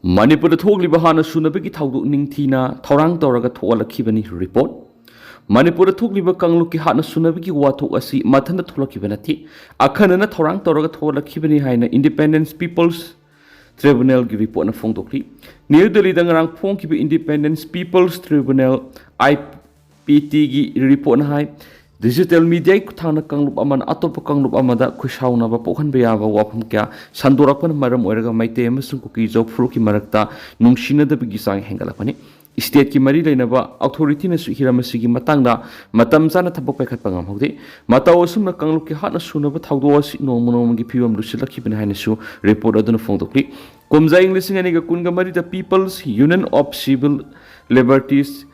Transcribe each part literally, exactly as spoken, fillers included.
ꯃꯅꯤꯄꯨꯔꯗ ꯊꯣꯛꯂꯤꯕ ꯍꯥꯠꯅ ꯁꯨꯅꯕꯒꯤ ꯊꯧꯗꯣꯛ ꯅꯤꯡꯊꯤꯅ ꯊꯧꯔꯥꯡ ꯇꯧꯔꯒ ꯊꯣꯛꯍꯜꯂꯛꯈꯤꯕꯅꯤ꯫ ꯔꯤꯄꯣꯔꯠ꯫ ꯃꯅꯤꯄꯨꯔꯗ ꯊꯣꯛꯂꯤꯕ ꯀꯥꯡꯂꯨꯞꯀꯤ ꯍꯥꯠꯅ ꯁꯨꯅꯕꯒꯤ ꯋꯥꯊꯣꯛ ꯑꯁꯤ ꯃꯊꯟꯇ ꯊꯣꯛꯂꯛꯈꯤꯕ ꯅꯠꯇꯦ꯫ ꯑꯈꯟꯅꯅ ꯊꯧꯔꯥꯡ ꯇꯧꯔꯒ ꯊꯣꯛꯍꯜꯂꯛꯈꯤꯕꯅꯤ ꯍꯥꯏꯅ Independence People's Tribunalꯒꯤ ꯔꯤꯄꯣꯔꯠꯅ ꯐꯣꯡꯗꯣꯛꯂꯤ꯫ ꯅ꯭ꯌꯨ ꯗꯦꯜꯂꯤꯗ ꯉꯔꯥꯡ ꯐꯣꯡꯈꯤꯕ Independence People's Tribunal, IPTꯒꯤ ꯔꯤꯄꯣꯔꯠꯅ ꯍꯥꯏ, ꯗꯤꯖꯤꯇꯦꯜ ꯃꯤꯗꯤꯌꯥꯒꯤ ꯈꯨꯠꯊꯥꯡꯗ ꯀꯥꯡꯂꯨꯞ ꯑꯃꯅ ꯑꯇꯣꯞꯄ ꯀꯥꯡꯂꯨꯞ ꯑꯃꯗ ꯈꯨꯠꯁꯥꯎꯅꯕ ꯄꯣꯛꯍꯟꯕ ꯌꯥꯕ ꯋꯥꯐꯝ ꯀꯌꯥ ꯁꯟꯗꯣꯔꯛꯄꯅ ꯃꯔꯝ ꯑꯣꯏꯔꯒ ꯃꯩꯇꯩ ꯑꯃꯁꯨꯡ ꯀꯨꯀꯤ-ꯖꯧ ꯐꯨꯔꯨꯞꯀꯤ ꯃꯔꯛꯇ ꯅꯨꯡꯁꯤꯅꯗꯕꯒꯤ ꯆꯥꯡ ꯍꯦꯟꯒꯠꯂꯛꯄꯅꯤ꯫ ꯁ꯭ꯇꯦꯠꯀꯤ ꯃꯔꯤ ꯂꯩꯅꯕ ꯑꯣꯊꯣꯔꯤꯇꯤꯅꯁꯨ ꯍꯤꯔꯝ ꯑꯁꯤꯒꯤ ꯃꯇꯥꯡꯗ ꯃꯇꯝ ꯆꯥꯅ ꯊꯕꯛ ꯄꯥꯏꯈꯠꯄ ꯉꯝꯍꯧꯗꯦ꯫ ꯃꯇꯧ ꯑꯁꯨꯝꯅ ꯀꯥꯡꯂꯨꯞꯀꯤ ꯍꯥꯠꯅ ꯁꯨꯅꯕ ꯊꯧꯗꯣꯛ ꯑꯁꯤ ꯅꯣꯡꯃ ꯅꯣꯡꯃꯒꯤ ꯐꯤꯕꯝ ꯂꯨꯁꯤꯜꯂꯛꯈꯤꯕꯅꯤ ꯍꯥꯏꯅꯁꯨ ꯔꯤꯄꯣꯔꯠ ꯑꯗꯨꯅ ꯐꯣꯡꯗꯣꯛꯂꯤ꯫ ꯀꯨꯝꯖꯥ ꯏꯪ ꯂꯤꯁꯤꯡ ꯑꯅꯤꯒ ꯀꯨꯟꯒ ꯃꯔꯤꯗ People's Union of Civil Liberties,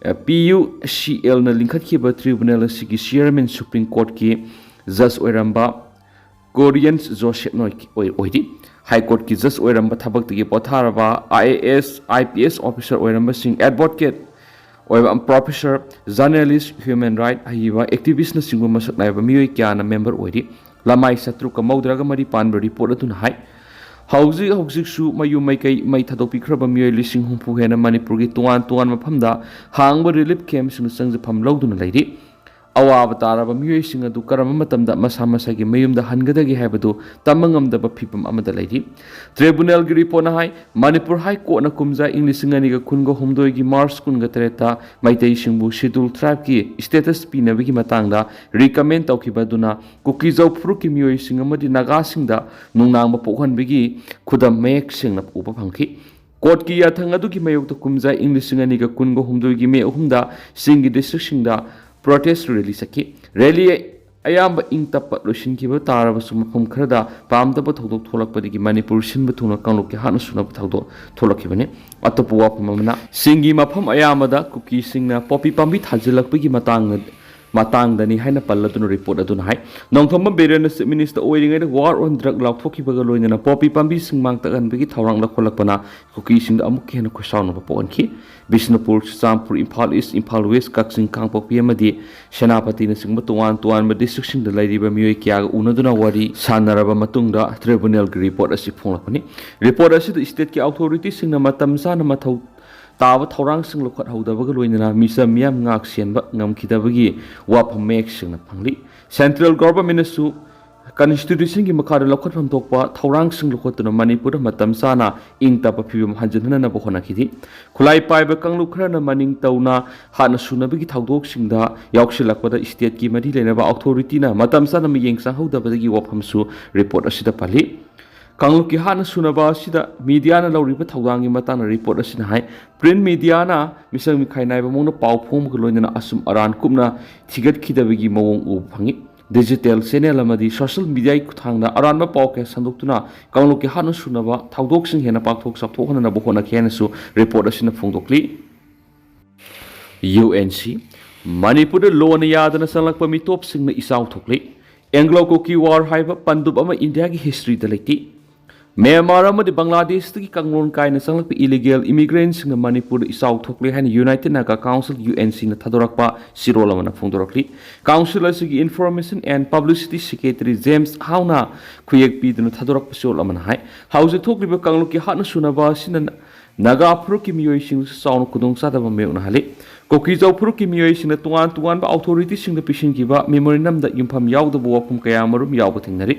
PUCLꯅ ꯂꯤꯡꯈꯠꯈꯤꯕ ꯇ꯭ꯔꯤꯕꯨꯅꯦꯜ ꯑꯁꯤꯒꯤ ꯆꯤꯌꯔꯃꯦꯟ ꯁꯨꯄ꯭ꯔꯤꯝ ꯀꯣꯔꯠꯀꯤ ꯖꯖ ꯑꯣꯏꯔꯝꯕ ꯀꯣꯔꯤꯌꯟꯁ ꯖꯣꯁꯦꯐ ꯅꯣꯏ ꯑꯣꯏ-, ꯑꯣꯏꯔꯤ꯫ ꯍꯥꯏ ꯀꯣꯔꯠꯀꯤ ꯖꯖ ꯑꯣꯏꯔꯝꯕ ꯊꯕꯛꯇꯒꯤ ꯄꯣꯊꯥꯔꯕ IAS, IPS ꯑꯣꯐꯤꯁꯥꯔ ꯑꯣꯏꯔꯝꯕꯁꯤꯡ, ꯑꯦꯗꯚꯣꯀꯦꯠ ꯑꯣꯏꯕ ꯄ꯭ꯔꯣꯐꯦꯁꯔ, ꯖꯔꯅꯦꯂꯤꯁ, ꯍ꯭ꯌꯨꯃꯦꯟ ꯔꯥꯏꯠ ꯍꯩꯕ ꯑꯦꯛꯇꯤꯚꯤꯁ꯭ꯠꯅꯆꯤꯡꯕ ꯃꯁꯛ ꯅꯥꯏꯕ ꯃꯤꯑꯣꯏ ꯀꯌꯥꯅ ꯃꯦꯝꯕꯔ ꯑꯣꯏꯔꯤ꯫ ꯂꯃꯥꯏ ꯆꯥꯇ꯭ꯔꯨꯛꯀ ꯃꯧꯗ꯭ꯔꯥꯒ ꯃꯔꯤ ꯄꯥꯟꯕ ꯔꯤꯄꯣꯔꯠ ꯑꯗꯨꯅ ꯍꯥꯏ, ꯍꯧꯖꯤꯛ ꯍꯧꯖꯤꯛꯁꯨ ꯃꯌꯨꯝ ꯃꯩꯀꯩ ꯃꯩ ꯊꯥꯗꯣꯛꯄꯤꯈ꯭ꯔꯕ ꯃꯤꯑꯣꯏ ꯂꯤꯁꯤꯡ ꯍꯨꯝꯐꯨ ꯍꯦꯟꯅ ꯃꯅꯤꯄꯨꯔꯒꯤ ꯇꯣꯉꯥꯟ ꯇꯣꯉꯥꯟꯕ ꯃꯐꯝꯗ ꯍꯥꯡꯕ ꯔꯤꯂꯤꯐ ꯀꯦꯝꯞꯁꯤꯡꯗ ꯆꯪꯖꯐꯝ ꯂꯧꯗꯨꯅ ꯂꯩꯔꯤ꯫ ꯑꯋꯥꯕ ꯇꯥꯔꯕ ꯃꯤꯑꯣꯏꯁꯤꯡ ꯑꯗꯨ ꯀꯔꯝꯕ ꯃꯇꯝꯗ ꯃꯁꯥ ꯃꯁꯥꯒꯤ ꯃꯌꯨꯝꯗ ꯍꯟꯒꯗꯒꯦ ꯍꯥꯏꯕꯗꯨ ꯇꯝꯕ ꯉꯝꯗꯕ ꯐꯤꯚꯝ ꯑꯃꯗ ꯂꯩꯔꯤ꯫ ꯇ꯭ꯔꯤꯕꯨꯅꯦꯜꯒꯤ ꯔꯤꯄꯣꯔꯠꯅ ꯍꯥꯏ, ꯃꯅꯤꯄꯨꯔ ꯍꯥꯏ ꯀꯣꯔꯠꯅ ꯀꯨꯝꯖꯥ ꯏꯪ ꯂꯤꯁꯤꯡ ꯑꯅꯤꯒ ꯀꯨꯟꯒ ꯍꯨꯝꯗꯣꯏꯒꯤ ꯃꯥꯔꯆ ꯀꯨꯟꯒ ꯇꯔꯦꯠꯇ ꯃꯩꯇꯩꯁꯤꯡꯕꯨ ꯁꯦꯗꯨꯜ ꯇ꯭ꯔꯥꯏꯕꯀꯤ ꯁ꯭ꯇꯦꯇꯁ ꯄꯤꯅꯕꯒꯤ ꯃꯇꯥꯡꯗ ꯔꯤꯀꯃꯦꯟ ꯇꯧꯈꯤꯕ ꯑꯗꯨꯅ ꯀꯨꯀꯤ-ꯖꯧ ꯐꯨꯔꯨꯞꯀꯤ ꯃꯤꯑꯣꯏꯁꯤꯡ ꯑꯃꯗꯤ ꯅꯥꯒꯥꯁꯤꯡꯗ ꯅꯨꯡꯅꯥꯡꯕ ꯄꯣꯛꯍꯟꯕꯒꯤ ꯈꯨꯗꯝ ꯃꯌꯦꯛ ꯁꯦꯡꯅ ꯎꯕ ꯐꯪꯈꯤ꯫ ꯀꯣꯔꯠꯀꯤ ꯌꯥꯊꯪ ꯑꯗꯨꯒꯤ ꯃꯥꯌꯣꯛꯇ ꯀꯨꯝꯖꯥ ꯏꯪ ꯂꯤꯁꯤꯡ ꯑꯅꯤꯒ ꯀꯨꯟꯒ ꯍꯨꯝꯗꯣꯏꯒꯤ ꯃꯦ ꯑꯍꯨꯝꯗ ꯆꯤꯡꯒꯤ ꯗꯤꯁꯇ꯭ꯔꯤꯛꯁꯤꯡꯗ ꯄ꯭ꯔꯣꯇꯦꯁ ꯔꯦꯂꯤ ꯆꯠꯈꯤ꯫ ꯔꯦꯂꯤ ꯑꯌꯥꯝꯕ ꯏꯪ ꯇꯞꯄ ꯂꯣꯏꯁꯤꯟꯈꯤꯕ ꯇꯥꯔꯕꯁꯨ, ꯃꯐꯝ ꯈꯔꯗ ꯄꯥꯝꯗꯕ ꯊꯧꯗꯣꯛ ꯊꯣꯛꯂꯛꯄꯗꯒꯤ ꯃꯅꯤꯄꯨꯔ ꯁꯤꯟꯕ ꯊꯨꯡꯅ ꯀꯥꯡꯂꯨꯞꯀꯤ ꯍꯥꯠꯅ ꯁꯨꯅꯕ ꯊꯧꯗꯣꯛ ꯊꯣꯛꯂꯛꯈꯤꯕꯅꯤ꯫ ꯑꯇꯣꯞꯄ ꯋꯥꯐꯝ ꯑꯃꯅ, ꯆꯤꯡꯒꯤ ꯃꯐꯝ ꯑꯌꯥꯝꯕꯗ ꯀꯨꯀꯤꯁꯤꯡꯅ ꯄꯣꯄꯤ ꯄꯥꯝꯕꯤ ꯊꯥꯖꯤꯜꯂꯛꯄꯒꯤ ꯃꯇꯥꯡꯗ ꯃꯇꯥꯡꯗꯅꯤ ꯍꯥꯏꯅ ꯄꯜꯂꯗꯨꯅ ꯔꯤꯄꯣꯔꯠ ꯑꯗꯨꯅ ꯍꯥꯏ꯫ ꯅꯣꯡꯊꯣꯝꯕꯝ ꯕꯤꯔꯦꯟꯅ ꯆꯤꯐ ꯃꯤꯅꯤꯁꯇꯔ ꯑꯣꯏꯔꯤꯉꯩꯗ ꯋꯥꯔ ꯑꯣꯟ ꯗ꯭ꯔꯒ ꯂꯥꯎꯊꯣꯛꯈꯤꯕꯒ ꯂꯣꯏꯅꯅ ꯄꯣꯄꯤ ꯄꯥꯝꯕꯤꯁꯤꯡ ꯃꯥꯡ ꯇꯥꯛꯍꯟꯕꯒꯤ ꯊꯧꯔꯥꯡ ꯂꯧꯈꯠꯂꯛꯄꯅ ꯀꯨꯀꯤꯁꯤꯡꯗ ꯑꯃꯨꯛꯀ ꯍꯦꯟꯅ ꯈꯣꯏꯁꯥꯎꯅꯕ ꯄꯣꯛꯍꯟꯈꯤ꯫ ꯕꯤꯁꯅꯨꯄꯨꯔ, ꯆꯨꯔꯆꯥꯟꯄꯨꯔ, ꯏꯝꯐꯥꯜ ꯏꯁ, ꯏꯝꯐꯥꯜ ꯋꯦꯁ, ꯀꯛꯆꯤꯡ, ꯀꯥꯡꯄꯣꯛꯄꯤ ꯑꯃꯗꯤ ꯁꯦꯅꯥꯄꯇꯤꯅꯆꯤꯡꯕ ꯇꯣꯉꯥꯟ ꯇꯣꯉꯥꯟꯕ ꯗꯤꯁꯇ꯭ꯔꯤꯛꯁꯤꯡꯗ ꯂꯩꯔꯤꯕ ꯃꯤꯑꯣꯏ ꯀꯌꯥꯒ ꯎꯅꯗꯨꯅ ꯋꯥꯔꯤ ꯁꯥꯟꯅꯔꯕ ꯃꯇꯨꯡꯗ ꯇ꯭ꯔꯤꯕꯨꯅꯦꯜꯒꯤ ꯔꯤꯄꯣꯔꯠ ꯑꯁꯤ ꯐꯣꯡꯂꯛꯄꯅꯤ꯫ ꯔꯤꯄꯣꯔꯠ ꯑꯁꯤꯗ ꯁ꯭ꯇꯦꯠꯀꯤ ꯑꯣꯊꯣꯔꯤꯇꯤꯁꯤꯡꯅ ꯃꯇꯝ ꯆꯥꯅ ꯃꯊꯧ ꯇꯥꯕ ꯊꯧꯔꯥꯡꯁꯤꯡ ꯂꯧꯈꯠꯍꯧꯗꯕꯒ ꯂꯣꯏꯅꯅ ꯃꯤꯆꯝ ꯃꯤꯌꯥꯝ ꯉꯥꯛ ꯁꯦꯟꯕ ꯉꯝꯈꯤꯗꯕꯒꯤ ꯋꯥꯐꯝ ꯃꯌꯦꯛ ꯁꯦꯡꯅ ꯐꯪꯂꯤ꯫ ꯁꯦꯟꯇ꯭ꯔꯦꯜ ꯒꯣꯚꯔꯟꯃꯦꯟꯠꯅꯁꯨ ꯀꯟꯁꯇꯤꯇ꯭ꯌꯨꯁꯟꯒꯤ ꯃꯈꯥꯗ ꯂꯧꯈꯠꯐꯝ ꯊꯣꯛꯄ ꯊꯧꯔꯥꯡꯁꯤꯡ ꯂꯧꯈꯠꯇꯨꯅ ꯃꯅꯤꯄꯨꯔꯗ ꯃꯇꯝ ꯆꯥꯅ ꯏꯪ ꯇꯞꯄ ꯐꯤꯕꯝ ꯍꯟꯖꯤꯟꯍꯟꯅꯕ ꯍꯣꯠꯅꯈꯤꯗꯦ꯫ ꯈꯨꯠꯂꯥꯏ ꯄꯥꯏꯕ ꯀꯥꯡꯂꯨꯞ ꯈꯔꯅ ꯃꯅꯤꯡ ꯇꯧꯅ ꯍꯥꯠꯅ ꯁꯨꯅꯕꯒꯤ ꯊꯧꯗꯣꯛꯁꯤꯡꯗ ꯌꯥꯎꯁꯤꯜꯂꯛꯄꯗ ꯁ꯭ꯇꯦꯠꯀꯤ ꯃꯔꯤ ꯂꯩꯅꯕ ꯑꯣꯊꯣꯔꯤꯇꯤꯅ ꯃꯇꯝ ꯆꯥꯅ ꯃꯤꯠꯌꯦꯡ ꯆꯪꯍꯧꯗꯕꯗꯒꯤ ꯋꯥꯐꯝꯁꯨ ꯔꯤꯄꯣꯔꯠ ꯑꯁꯤꯗ ꯄꯜꯂꯤ꯫ ꯀꯥꯡꯂꯨꯞꯀꯤ ꯍꯥꯠꯅ ꯁꯨꯅꯕ ꯑꯁꯤꯗ ꯃꯤꯗꯤꯌꯥꯅ ꯂꯧꯔꯤꯕ ꯊꯧꯗꯥꯡꯒꯤ ꯃꯇꯥꯡꯗ ꯔꯤꯄꯣꯔꯠ ꯑꯁꯤꯅ ꯍꯥꯏ, ꯄ꯭ꯔꯤꯟꯠ ꯃꯤꯗꯤꯌꯥꯅ ꯃꯤꯁꯛ ꯃꯤꯈꯥꯏ ꯅꯥꯏꯕ ꯃꯑꯣꯡꯗ ꯄꯥꯎ ꯐꯣꯡꯕꯒ ꯂꯣꯏꯅꯅ ꯑꯆꯨꯝ ꯑꯔꯥꯟ ꯀꯨꯞꯅ ꯊꯤꯒꯠꯈꯤꯗꯕꯒꯤ ꯃꯑꯣꯡ ꯎꯕ ꯐꯪꯏ꯫ ꯗꯤꯖꯤꯇꯦꯜ ꯆꯦꯅꯦꯜ ꯑꯃꯗꯤ ꯁꯣꯁꯤꯌꯦꯜ ꯃꯤꯗꯤꯌꯥꯒꯤ ꯈꯨꯠꯊꯥꯡꯗ ꯑꯔꯥꯟꯕ ꯄꯥꯎ ꯀꯌꯥ ꯁꯟꯗꯣꯛꯇꯨꯅ ꯀꯥꯡꯂꯨꯞꯀꯤ ꯍꯥꯠꯅ ꯁꯨꯅꯕ ꯊꯧꯗꯣꯛꯁꯤꯡ ꯍꯦꯟꯅ ꯄꯥꯛꯊꯣꯛ ꯆꯥꯎꯊꯣꯛꯍꯟꯅꯕ ꯍꯣꯠꯅꯈꯤ ꯍꯥꯏꯅꯁꯨ ꯔꯤꯄꯣꯔꯠ ꯑꯁꯤꯅ ꯐꯣꯡꯗꯣꯛꯂꯤ꯫ ꯌꯨ ꯑꯦꯟ ꯁꯤ, ꯃꯅꯤꯄꯨꯔꯗ ꯂꯣꯅ ꯌꯥꯗꯅ ꯆꯪꯂꯛꯄ ꯃꯤꯇꯣꯞꯁꯤꯡꯅ ꯏꯆꯥꯎ ꯊꯣꯛꯂꯤ꯫ ꯑꯦꯡꯒ꯭ꯂꯣ ꯀꯨꯀꯤ ꯋꯥꯔ ꯍꯥꯏꯕ ꯄꯟꯗꯨꯞ ꯑꯃ ꯏꯟꯗꯤꯌꯥꯒꯤ ꯍꯤꯁꯇ꯭ꯔꯤꯗ ꯂꯩꯇꯦ꯫ ꯃ꯭ꯌꯥꯟꯃꯥꯔ ꯑꯃꯗꯤ ꯕꯪꯒ꯭ꯂꯥꯗꯦꯁꯇꯒꯤ ꯀꯥꯡꯂꯣꯟ ꯀꯥꯏꯅ ꯆꯪꯂꯛꯄ ꯏꯂꯤꯒꯦꯜ ꯏꯃꯤꯒ꯭ꯔꯦꯟꯠꯁꯤꯡꯅ ꯃꯅꯤꯄꯨꯔꯗ ꯏꯆꯥꯎ ꯊꯣꯛꯂꯦ ꯍꯥꯏꯅ united Naga council, U N ꯁꯤꯅ ꯊꯥꯗꯣꯔꯛꯄ ꯆꯦꯔꯣꯜ ꯑꯃꯅ ꯐꯣꯡꯗꯣꯔꯛꯂꯤ꯫ ꯀꯥꯎꯟꯁꯤꯜ ꯑꯁꯤꯒꯤ information and publicity secretary James ꯍꯥꯎꯅ ꯈꯨꯌꯦꯛ ꯄꯤꯗꯨꯅ ꯊꯥꯗꯣꯔꯛꯄ ꯆꯦꯔꯣꯜ ꯑꯃꯅ ꯍꯥꯏ, ꯍꯧꯖꯤꯛ ꯊꯣꯛꯂꯤꯕ ꯀꯥꯡꯂꯨꯞꯀꯤ ꯍꯥꯠꯅ ꯁꯨꯅꯕ ꯑꯁꯤꯅ ꯅꯥꯒꯥ ꯐꯨꯔꯨꯞꯀꯤ ꯃꯤꯑꯣꯏꯁꯤꯡꯗꯁꯨ ꯆꯥꯎꯅ ꯈꯨꯗꯣꯡꯆꯥꯗꯕ ꯃꯥꯌꯣꯛꯅꯍꯜꯂꯤ꯫ ꯀꯨꯀꯤꯖꯧ ꯐꯨꯔꯨꯞꯀꯤ ꯃꯤꯑꯣꯏꯁꯤꯡꯅ ꯇꯣꯉꯥꯟ ꯇꯣꯉꯥꯟꯕ ꯑꯣꯊꯣꯔꯤꯇꯤꯁꯤꯡꯗ ꯄꯤꯁꯤꯟꯈꯤꯕ ꯃꯦꯃꯣꯔꯦꯟꯗꯝꯗ ꯌꯨꯝꯐꯝ ꯌꯥꯎꯗꯕ ꯋꯥꯐꯝ ꯀꯌꯥ ꯑꯃꯔꯣꯝ ꯌꯥꯎꯕ ꯊꯦꯡꯅꯔꯤ꯫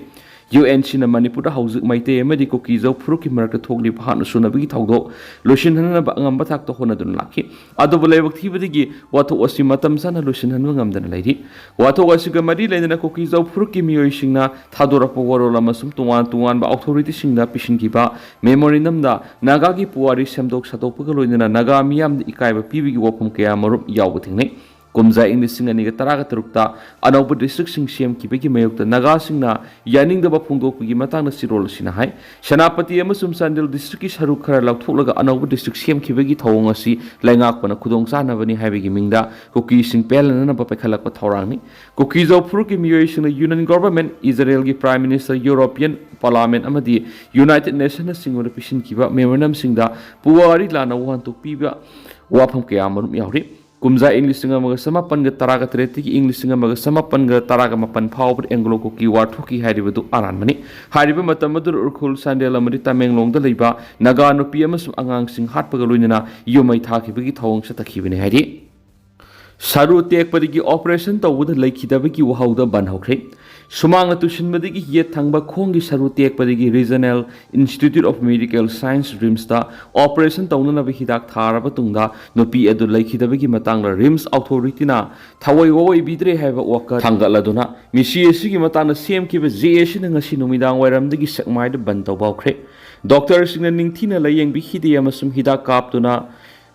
ꯌꯨ ꯑꯦꯟ ꯁꯤꯅ ꯃꯅꯤꯄꯨꯔꯗ ꯍꯧꯖꯤꯛ ꯃꯩꯇꯩ ꯑꯃꯗꯤ ꯀꯨꯀꯤꯖꯧ ꯐꯨꯔꯨꯞꯀꯤ ꯃꯔꯛꯇ ꯊꯣꯛꯂꯤꯕ ꯍꯥꯠꯅ ꯁꯨꯅꯕꯒꯤ ꯊꯧꯗꯣꯛ ꯂꯣꯏꯁꯤꯟꯍꯟꯅꯕ ꯑꯉꯝꯕ ꯊꯥꯛꯇ ꯍꯣꯠꯅꯗꯨꯅ ꯂꯥꯛꯈꯤ꯫ ꯑꯗꯨꯕꯨ ꯂꯥꯏꯕꯛ ꯊꯤꯕꯗꯒꯤ ꯋꯥꯊꯣꯛ ꯑꯁꯤ ꯃꯇꯝ ꯆꯥꯅ ꯂꯣꯏꯁꯤꯟꯍꯟꯕ ꯉꯝꯗꯅ ꯂꯩꯔꯤ꯫ ꯋꯥꯊꯣꯛ ꯑꯁꯤꯒ ꯃꯔꯤ ꯂꯩꯅꯅ ꯀꯨꯀꯤꯖꯧ ꯐꯨꯔꯨꯞꯀꯤ ꯃꯤꯑꯣꯏꯁꯤꯡꯅ ꯊꯥꯗꯣꯔꯛꯄ ꯋꯥꯔꯣꯜ ꯑꯃꯁꯨꯡ ꯇꯣꯉꯥꯟ ꯇꯣꯉꯥꯟꯕ ꯑꯣꯊꯣꯔꯤꯇꯤꯁꯤꯡꯗ ꯄꯤꯁꯤꯟꯈꯤꯕ ꯃꯦꯃꯣꯔꯦꯟꯗꯝꯗ ꯅꯥꯒꯥꯒꯤ ꯄꯨꯋꯥꯔꯤ ꯁꯦꯝꯗꯣꯛ ꯁꯥꯗꯣꯛꯄꯒ ꯂꯣꯏꯅꯅ ꯅꯥꯒꯥ ꯃꯤꯌꯥꯝꯗ ꯏꯀꯥꯏꯕ ꯄꯤꯕꯒꯤ ꯋꯥꯐꯝ ꯀꯌꯥ ꯑꯃꯔꯣꯝ ꯌꯥꯎꯕ ꯊꯦꯡꯅꯩ꯫ ꯀꯨꯝꯖꯥ ꯏꯪ ꯂꯤꯁꯤꯡ ꯑꯅꯤꯒ ꯇꯔꯥꯒ ꯇꯔꯨꯛꯇ ꯑꯅꯧꯕ ꯗꯤꯁꯇ꯭ꯔꯤꯛꯁꯤꯡ ꯁꯦꯝꯈꯤꯕꯒꯤ ꯃꯥꯌꯣꯛꯇ ꯅꯥꯒꯥꯁꯤꯡꯅ ꯌꯥꯅꯤꯡꯗꯕ ꯐꯣꯡꯗꯣꯛꯄꯒꯤ ꯃꯇꯥꯡꯗ ꯆꯦꯔꯣꯜ ꯑꯁꯤꯅ ꯍꯥꯏ, ꯁꯦꯅꯥꯄꯇꯤ ꯑꯃꯁꯨꯡ ꯆꯥꯟꯗꯦꯜ ꯗꯤꯁꯇ꯭ꯔꯤꯛꯀꯤ ꯁꯔꯨꯛ ꯈꯔ ꯂꯧꯊꯣꯛꯂꯒ ꯑꯅꯧꯕ ꯗꯤꯁꯇ꯭ꯔꯤꯛ ꯁꯦꯝꯈꯤꯕꯒꯤ ꯊꯧꯑꯣꯡ ꯑꯁꯤ ꯂꯩꯉꯥꯛꯄꯅ ꯈꯨꯗꯣꯡꯆꯥꯅꯕꯅꯤ ꯍꯥꯏꯕꯒꯤ ꯃꯤꯡꯗ ꯀꯨꯀꯤꯁꯤꯡ ꯄꯦꯜꯍꯟꯅꯅꯕ ꯄꯥꯏꯈꯠꯂꯛꯄ ꯊꯧꯔꯥꯡꯅꯤ꯫ ꯀꯨꯀꯤ ꯖꯧ ꯐꯨꯔꯨꯞꯀꯤ ꯃꯤꯑꯣꯏꯁꯤꯡꯅ ꯌꯨꯅꯤꯌꯟ ꯒꯣꯚꯔꯟꯃꯦꯟꯠ, ꯏꯖꯔꯦꯜꯒꯤ ꯄ꯭ꯔꯥꯏꯝ ꯃꯤꯅꯤꯁꯇꯔ, ꯌꯨꯔꯣꯄꯤꯌꯟ ꯄꯥꯔꯂꯥꯃꯦꯟꯠ ꯑꯃꯗꯤ ꯌꯨꯅꯥꯏꯇꯦꯗ ꯅꯦꯁꯟꯅꯆꯤꯡꯕꯗ ꯄꯤꯁꯤꯟꯈꯤꯕ ꯃꯦꯃꯣꯔꯦꯟꯗꯝꯁꯤꯡꯗ ꯄꯨꯋꯥꯔꯤ ꯂꯥꯟꯅ ꯋꯥꯍꯟꯊꯣꯛ ꯄꯤꯕ ꯋꯥꯐꯝ ꯀꯌꯥ ꯑꯃꯔꯨꯝ ꯌꯥꯎꯔꯤ꯫ ꯀꯨꯝꯖꯥ ꯏꯪ ꯂꯤꯁꯤꯡ ꯑꯃꯒ ꯆꯃꯥꯄꯟꯒ ꯇꯔꯥꯒ ꯇꯔꯦꯠꯇꯒꯤ ꯏꯪ ꯂꯤꯁꯤꯡ ꯑꯃꯒ ꯆꯃꯥꯄꯟꯒ ꯇꯔꯥꯒ ꯃꯥꯄꯟ ꯐꯥꯎꯕꯗ ꯑꯦꯡꯒ꯭ꯂꯣ ꯀꯨꯀꯤ ꯋꯥꯔ ꯊꯣꯛꯈꯤ ꯍꯥꯏꯔꯤꯕꯗꯨ ꯑꯔꯥꯟꯕꯅꯤ꯫ ꯍꯥꯏꯔꯤꯕ ꯃꯇꯝ ꯑꯗꯨꯗ ꯎꯈ꯭ꯔꯨꯜ, ꯆꯥꯟꯗꯦꯜ ꯑꯃꯗꯤ ꯇꯃꯦꯡꯂꯣꯡꯗ ꯂꯩꯕ ꯅꯥꯒꯥ ꯅꯨꯄꯤ ꯑꯃꯁꯨꯡ ꯑꯉꯥꯡꯁꯤꯡ ꯍꯥꯠꯄꯒ ꯂꯣꯏꯅꯅ ꯌꯨꯝ ꯃꯩ ꯊꯥꯈꯤꯕꯒꯤ ꯊꯧꯑꯣꯡ ꯆꯠꯊꯈꯤꯕꯅꯤ ꯍꯥꯏꯔꯤ꯫ ꯁꯔꯨ ꯇꯦꯛꯄꯗꯒꯤ ꯑꯣꯄꯔꯦꯁꯟ ꯇꯧꯕꯗ ꯂꯩꯈꯤꯗꯕꯒꯤ ꯋꯥꯍꯧꯗ ꯕꯟ ꯍꯧꯈ꯭ꯔꯦ꯫ ꯁꯨꯃꯥꯡꯅ ꯇꯨꯁꯤꯟꯕꯗꯒꯤ ꯌꯦꯠ ꯊꯪꯕ ꯈꯣꯡꯒꯤ ꯁꯔꯨ ꯇꯦꯛꯄꯗꯒꯤ regional institute of medical science, ꯔꯤꯝꯁꯇ ꯑꯣꯄꯔꯦꯁꯟ ꯇꯧꯅꯅꯕ ꯍꯤꯗꯥꯛ ꯊꯥꯔꯕ ꯇꯨꯡꯗ ꯅꯨꯄꯤ ꯑꯗꯨ ꯂꯩꯈꯤꯗꯕꯒꯤ ꯃꯇꯥꯡꯗ ꯔꯤꯝꯁ ꯑꯣꯊꯣꯔꯤꯇꯤꯅ ꯊꯋꯥꯏ ꯋꯥꯑꯣꯏꯕꯤꯗ꯭ꯔꯦ ꯍꯥꯏꯕ ꯋꯥꯀꯠ ꯊꯥꯡꯒꯠꯂꯗꯨꯅ ꯃꯤꯁꯤ ꯑꯁꯤꯒꯤ ꯃꯇꯥꯡꯗ ꯁꯤ ꯑꯦꯝ ꯀꯦꯕ ꯖꯦ ꯑꯦ ꯁꯤꯅ ꯉꯁꯤ ꯅꯨꯃꯤꯗꯥꯡ ꯋꯥꯏꯔꯝꯗꯒꯤ ꯁꯦꯛꯃꯥꯏꯗ ꯕꯟ ꯇꯧꯕ ꯍꯧꯈ꯭ꯔꯦ꯫ ꯗꯣꯛꯇꯔꯁꯤꯡꯅ ꯅꯤꯡꯊꯤꯅ ꯂꯥꯌꯦꯡꯕꯤꯈꯤꯗꯦ ꯑꯃꯁꯨꯡ ꯍꯤꯗꯥꯛ ꯀꯥꯞꯇꯨꯅ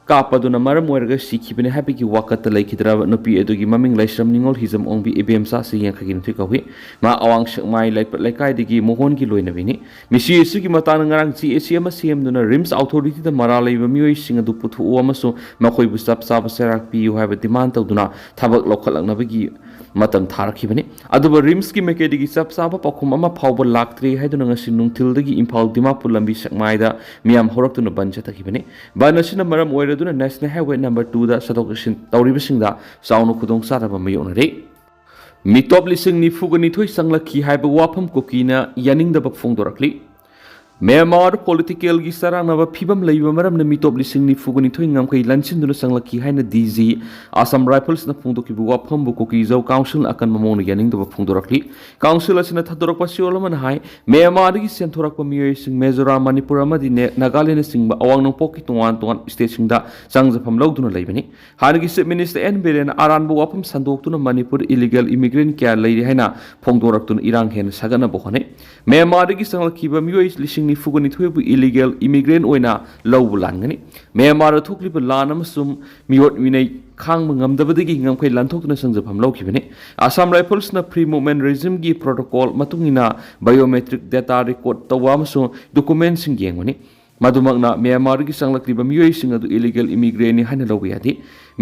ꯀꯥꯞꯄꯗꯨꯅ ꯃꯔꯝ ꯑꯣꯏꯔꯒ ꯁꯤꯈꯤꯕꯅꯤ ꯍꯥꯏꯕꯒꯤ ꯋꯥꯀꯠꯇ ꯂꯩꯈꯤꯗ꯭ꯔꯕ ꯅꯨꯄꯤ ꯑꯗꯨꯒꯤ ꯃꯃꯤꯡ ꯂꯥꯏꯁ꯭ꯔꯝ ꯅꯤꯉꯣꯜ ꯍꯤꯖꯝ ꯑꯣꯡꯕꯤ ꯏꯕꯦꯝꯆꯥ ꯑꯁꯤ ꯌꯥꯡꯈꯩꯒꯤ ꯅꯤꯊꯣꯏ ꯀꯧꯏ꯫ ꯃꯍꯥꯛ ꯑꯋꯥꯡ ꯁꯦꯛꯃꯥꯏ ꯂꯩꯄꯠ ꯂꯩꯀꯥꯏꯗꯒꯤ ꯃꯣꯍꯣꯟꯒꯤ ꯂꯣꯏꯅꯕꯤꯅꯤ꯫ ꯃꯤꯁꯤ ꯑꯁꯤꯒꯤ ꯃꯇꯥꯡꯗ ꯉꯔꯥꯡ ꯖꯦ ꯑꯦ ꯁꯤ ꯑꯃ ꯁꯦꯝꯗꯨꯅ ꯔꯤꯝꯁ ꯑꯣꯊꯣꯔꯤꯇꯤꯗ ꯃꯔꯥꯜ ꯂꯩꯕ ꯃꯤꯑꯣꯏꯁꯤꯡ ꯑꯗꯨ ꯄꯨꯊꯣꯛꯎ ꯑꯃꯁꯨꯡ ꯃꯈꯣꯏꯕꯨ ꯆꯞ ꯆꯥꯕ ꯆꯩꯔꯥꯛ ꯄꯤꯌꯨ ꯍꯥꯏꯕ ꯗꯤꯃꯥꯟ ꯇꯧꯗꯨꯅ ꯊꯕꯛ ꯂꯧꯈꯠꯂꯛꯅꯕꯒꯤ ꯃꯇꯝ ꯊꯥꯔꯛꯈꯤꯕꯅꯤ꯫ ꯑꯗꯨꯕꯨ ꯔꯤꯝꯁꯀꯤ ꯃꯥꯏꯀꯩꯗꯒꯤ ꯆꯞ ꯆꯥꯕ ꯄꯥꯎꯈꯨꯝ ꯑꯃ ꯐꯥꯎꯕ ꯂꯥꯛꯇ꯭ꯔꯤ ꯍꯥꯏꯗꯨꯅ ꯉꯁꯤ ꯅꯨꯡꯊꯤꯜꯗꯒꯤ ꯏꯝꯐꯥꯜ ꯗꯤꯃꯥꯄꯨꯔ ꯂꯝꯕꯤ ꯁꯦꯛꯃꯥꯏꯗ ꯃꯤꯌꯥꯝ ꯍꯧꯔꯛꯇꯨꯅ ꯕꯟ ꯆꯠꯊꯈꯤꯕꯅꯤ꯫ ꯕꯟ ꯑꯁꯤꯅ ꯃꯔꯝ ꯑꯣꯏꯔꯗꯨꯅ ꯅꯦꯁꯅꯦꯜ ꯍꯥꯏꯋꯦ ꯅꯝꯕꯔ ꯇꯨꯗ ꯆꯠꯊꯣꯛ ꯆꯠꯁꯤꯟ ꯇꯧꯔꯤꯕꯁꯤꯡꯗ ꯆꯥꯎꯅ ꯈꯨꯗꯣꯡꯆꯥꯗꯕ ꯃꯥꯌꯣꯛꯅꯔꯤ꯫ ꯃꯤꯇꯣꯞ ꯂꯤꯁꯤꯡ ꯅꯤꯐꯨꯒ ꯅꯤꯊꯣꯏ ꯆꯪꯂꯛꯈꯤ ꯍꯥꯏꯕ ꯋꯥꯐꯝ ꯀꯨꯀꯤꯅ ꯌꯥꯅꯤꯡꯗꯕ ꯐꯣꯡꯗꯣꯔꯛꯂꯤ꯫ ꯃ꯭ꯌꯥꯟꯃꯥꯔ ꯄꯣꯂꯤꯇꯤꯀꯦꯜꯒꯤ ꯆꯔꯥꯡꯅꯕ ꯐꯤꯕꯝ ꯂꯩꯕ ꯃꯔꯝꯅ ꯃꯤꯇꯣꯞ ꯂꯤꯁꯤꯡ ꯅꯤꯐꯨꯒ ꯅꯤꯊꯣꯏ ꯉꯝꯈꯩ ꯂꯟꯁꯤꯟꯗꯨꯅ ꯆꯪꯂꯛꯈꯤ ꯍꯥꯏꯅ ꯗꯤ ꯖꯤ ꯑꯁꯥꯝ ꯔꯥꯏꯐꯜꯁꯅ ꯐꯣꯡꯗꯣꯛꯈꯤꯕ ꯋꯥꯐꯝꯕꯨ ꯀꯨꯀꯤ ꯖꯧ ꯀꯥꯎꯟꯁꯤꯜꯅ ꯑꯀꯟꯕ ꯃꯑꯣꯡꯗ ꯌꯥꯅꯤꯡꯗꯕ ꯐꯣꯡꯗꯣꯔꯛꯂꯤ꯫ ꯀꯥꯎꯟꯁꯤꯜ ꯑꯁꯤꯅ ꯊꯥꯗꯣꯔꯛꯄ ꯆꯦꯔꯣꯜ ꯑꯃꯅ ꯍꯥꯏ, ꯃ꯭ꯌꯥꯟꯃꯥꯔꯗꯒꯤ ꯆꯦꯟꯊꯣꯔꯛꯄ ꯃꯤꯑꯣꯏꯁꯤꯡ ꯃꯤꯖꯣꯔꯥꯝ, ꯃꯅꯤꯄꯨꯔ ꯑꯃꯗꯤ ꯅꯦ-, ꯅꯥꯒꯥꯂꯦꯟꯗꯆꯤꯡꯕ ꯑꯋꯥꯡ ꯅꯣꯡꯄꯣꯛꯀꯤ ꯇꯣꯉꯥꯟ ꯇꯣꯉꯥꯟ ꯁ꯭ꯇꯦꯠꯁꯤꯡꯗ ꯆꯪꯖꯐꯝ ꯂꯧꯗꯨꯅ ꯂꯩꯕꯅꯤ꯫ ꯍꯥꯟꯅꯒꯤ ꯆꯤꯐ ꯃꯤꯅꯤꯁꯇꯔ ꯑꯦꯟ ꯕꯤꯔꯦꯟꯅ ꯑꯔꯥꯟꯕ ꯋꯥꯐꯝ ꯁꯟꯗꯣꯛꯇꯨꯅ ꯃꯅꯤꯄꯨꯔꯗ ꯏꯂꯤꯒꯦꯜ ꯏꯃꯤꯒ꯭ꯔꯦꯟꯠ ꯀꯌꯥ ꯂꯩꯔꯤ ꯍꯥꯏꯅ ꯐꯣꯡꯗꯣꯔꯛꯇꯨꯅ ꯏꯔꯥꯡ ꯍꯦꯟꯅ ꯁꯥꯒꯠꯅꯕ ꯍꯣꯠꯅꯩ꯫ ꯃ꯭ꯌꯥꯟꯃꯥꯔꯗꯒꯤ ꯆꯪꯂꯛꯈꯤꯕ ꯃꯤꯑꯣꯏ ꯂꯤꯁꯤꯡ ꯅꯤꯐꯨꯒ ꯅꯤꯊꯣꯏꯕꯨ ꯏꯂꯤꯒꯦꯜ ꯏꯃꯤꯒ꯭ꯔꯦꯟ ꯑꯣꯏꯅ ꯂꯧꯕ ꯂꯥꯟꯒꯅꯤ꯫ ꯃ꯭ꯌꯥꯟꯃꯥꯔꯗ ꯊꯣꯛꯂꯤꯕ ꯂꯥꯟ ꯑꯃꯁꯨꯡ ꯃꯤꯑꯣꯠ ꯃꯤꯅꯩ ꯈꯥꯡꯕ ꯉꯝꯗꯕꯗꯒꯤ ꯉꯝꯈꯩ ꯂꯥꯟꯊꯣꯛꯇꯨꯅ ꯆꯪꯖꯐꯝ ꯂꯧꯈꯤꯕꯅꯤ꯫ ꯑꯁꯥꯝ ꯔꯥꯏꯐꯜꯁꯅ ꯐ꯭ꯔꯤ ꯃꯨꯚꯃꯦꯟ ꯔꯦꯖꯤꯝꯒꯤ ꯄ꯭ꯔꯣꯇꯣꯀꯣꯜ ꯃꯇꯨꯡ ꯏꯟꯅ ꯕꯥꯏꯑꯣꯃꯦꯇ꯭ꯔꯤꯛ ꯗꯦꯇꯥ ꯔꯦꯀꯣꯔꯗ ꯇꯧꯕ ꯑꯃꯁꯨꯡ ꯗꯣꯀꯨꯃꯦꯟꯁꯤꯡ ꯌꯦꯡꯕꯅꯤ꯫ ꯃꯗꯨꯃꯛꯅ ꯃ꯭ꯌꯥꯟꯃꯥꯔꯗꯒꯤ ꯆꯪꯂꯛꯂꯤꯕ ꯃꯤꯑꯣꯏꯁꯤꯡ ꯑꯗꯨ ꯏꯂꯤꯒꯦꯜ ꯏꯃꯤꯒ꯭ꯔꯦꯟꯅꯤ ꯍꯥꯏꯅ ꯂꯧꯕ ꯌꯥꯗꯦ꯫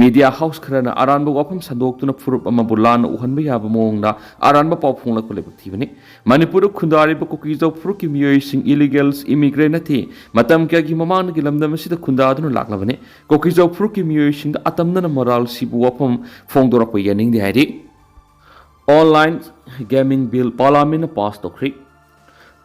ꯃꯤꯗꯤꯌꯥ ꯍꯥꯎꯁ ꯈꯔꯅ ꯑꯔꯥꯟꯕ ꯋꯥꯐꯝ ꯁꯟꯗꯣꯛꯇꯨꯅ ꯐꯨꯔꯨꯞ ꯑꯃꯕꯨ ꯂꯥꯟꯅ ꯎꯍꯟꯕ ꯌꯥꯕ ꯃꯑꯣꯡꯗ ꯑꯔꯥꯟꯕ ꯄꯥꯎ ꯐꯣꯡꯂꯛꯄ ꯂꯥꯏꯕꯛ ꯊꯤꯕꯅꯤ꯫ ꯃꯅꯤꯄꯨꯔꯗ ꯈꯨꯟꯗꯥꯔꯤꯕ ꯀꯨꯀꯤꯖꯧ ꯐꯨꯔꯨꯞꯀꯤ ꯃꯤꯑꯣꯏꯁꯤꯡ ꯏꯂꯤꯒꯦꯜꯁ ꯏꯃꯤꯒ꯭ꯔꯦꯟ ꯅꯠꯇꯦ꯫ ꯃꯇꯝ ꯀꯌꯥꯒꯤ ꯃꯃꯥꯡꯗꯒꯤ ꯂꯝꯗꯝ ꯑꯁꯤꯗ ꯈꯨꯟꯗꯥꯗꯨꯅ ꯂꯥꯛꯂꯕꯅꯤ꯫ ꯀꯨꯀꯤꯖꯧ ꯐꯨꯔꯨꯞꯀꯤ ꯃꯤꯑꯣꯏꯁꯤꯡꯗ ꯑꯇꯝꯅꯅ ꯃꯔꯥꯜ ꯁꯤꯕ ꯋꯥꯐꯝ ꯐꯣꯡꯗꯣꯔꯛꯄ ꯌꯥꯅꯤꯡꯗꯦ ꯍꯥꯏꯔꯤ꯫ ꯑꯣꯟꯂꯥꯏꯟ ꯒꯦꯃꯤꯡ ꯕꯤꯜ ꯄꯥꯔꯂꯥꯃꯦꯟꯅ ꯄꯥꯁ ꯇꯧꯈ꯭ꯔꯤ꯫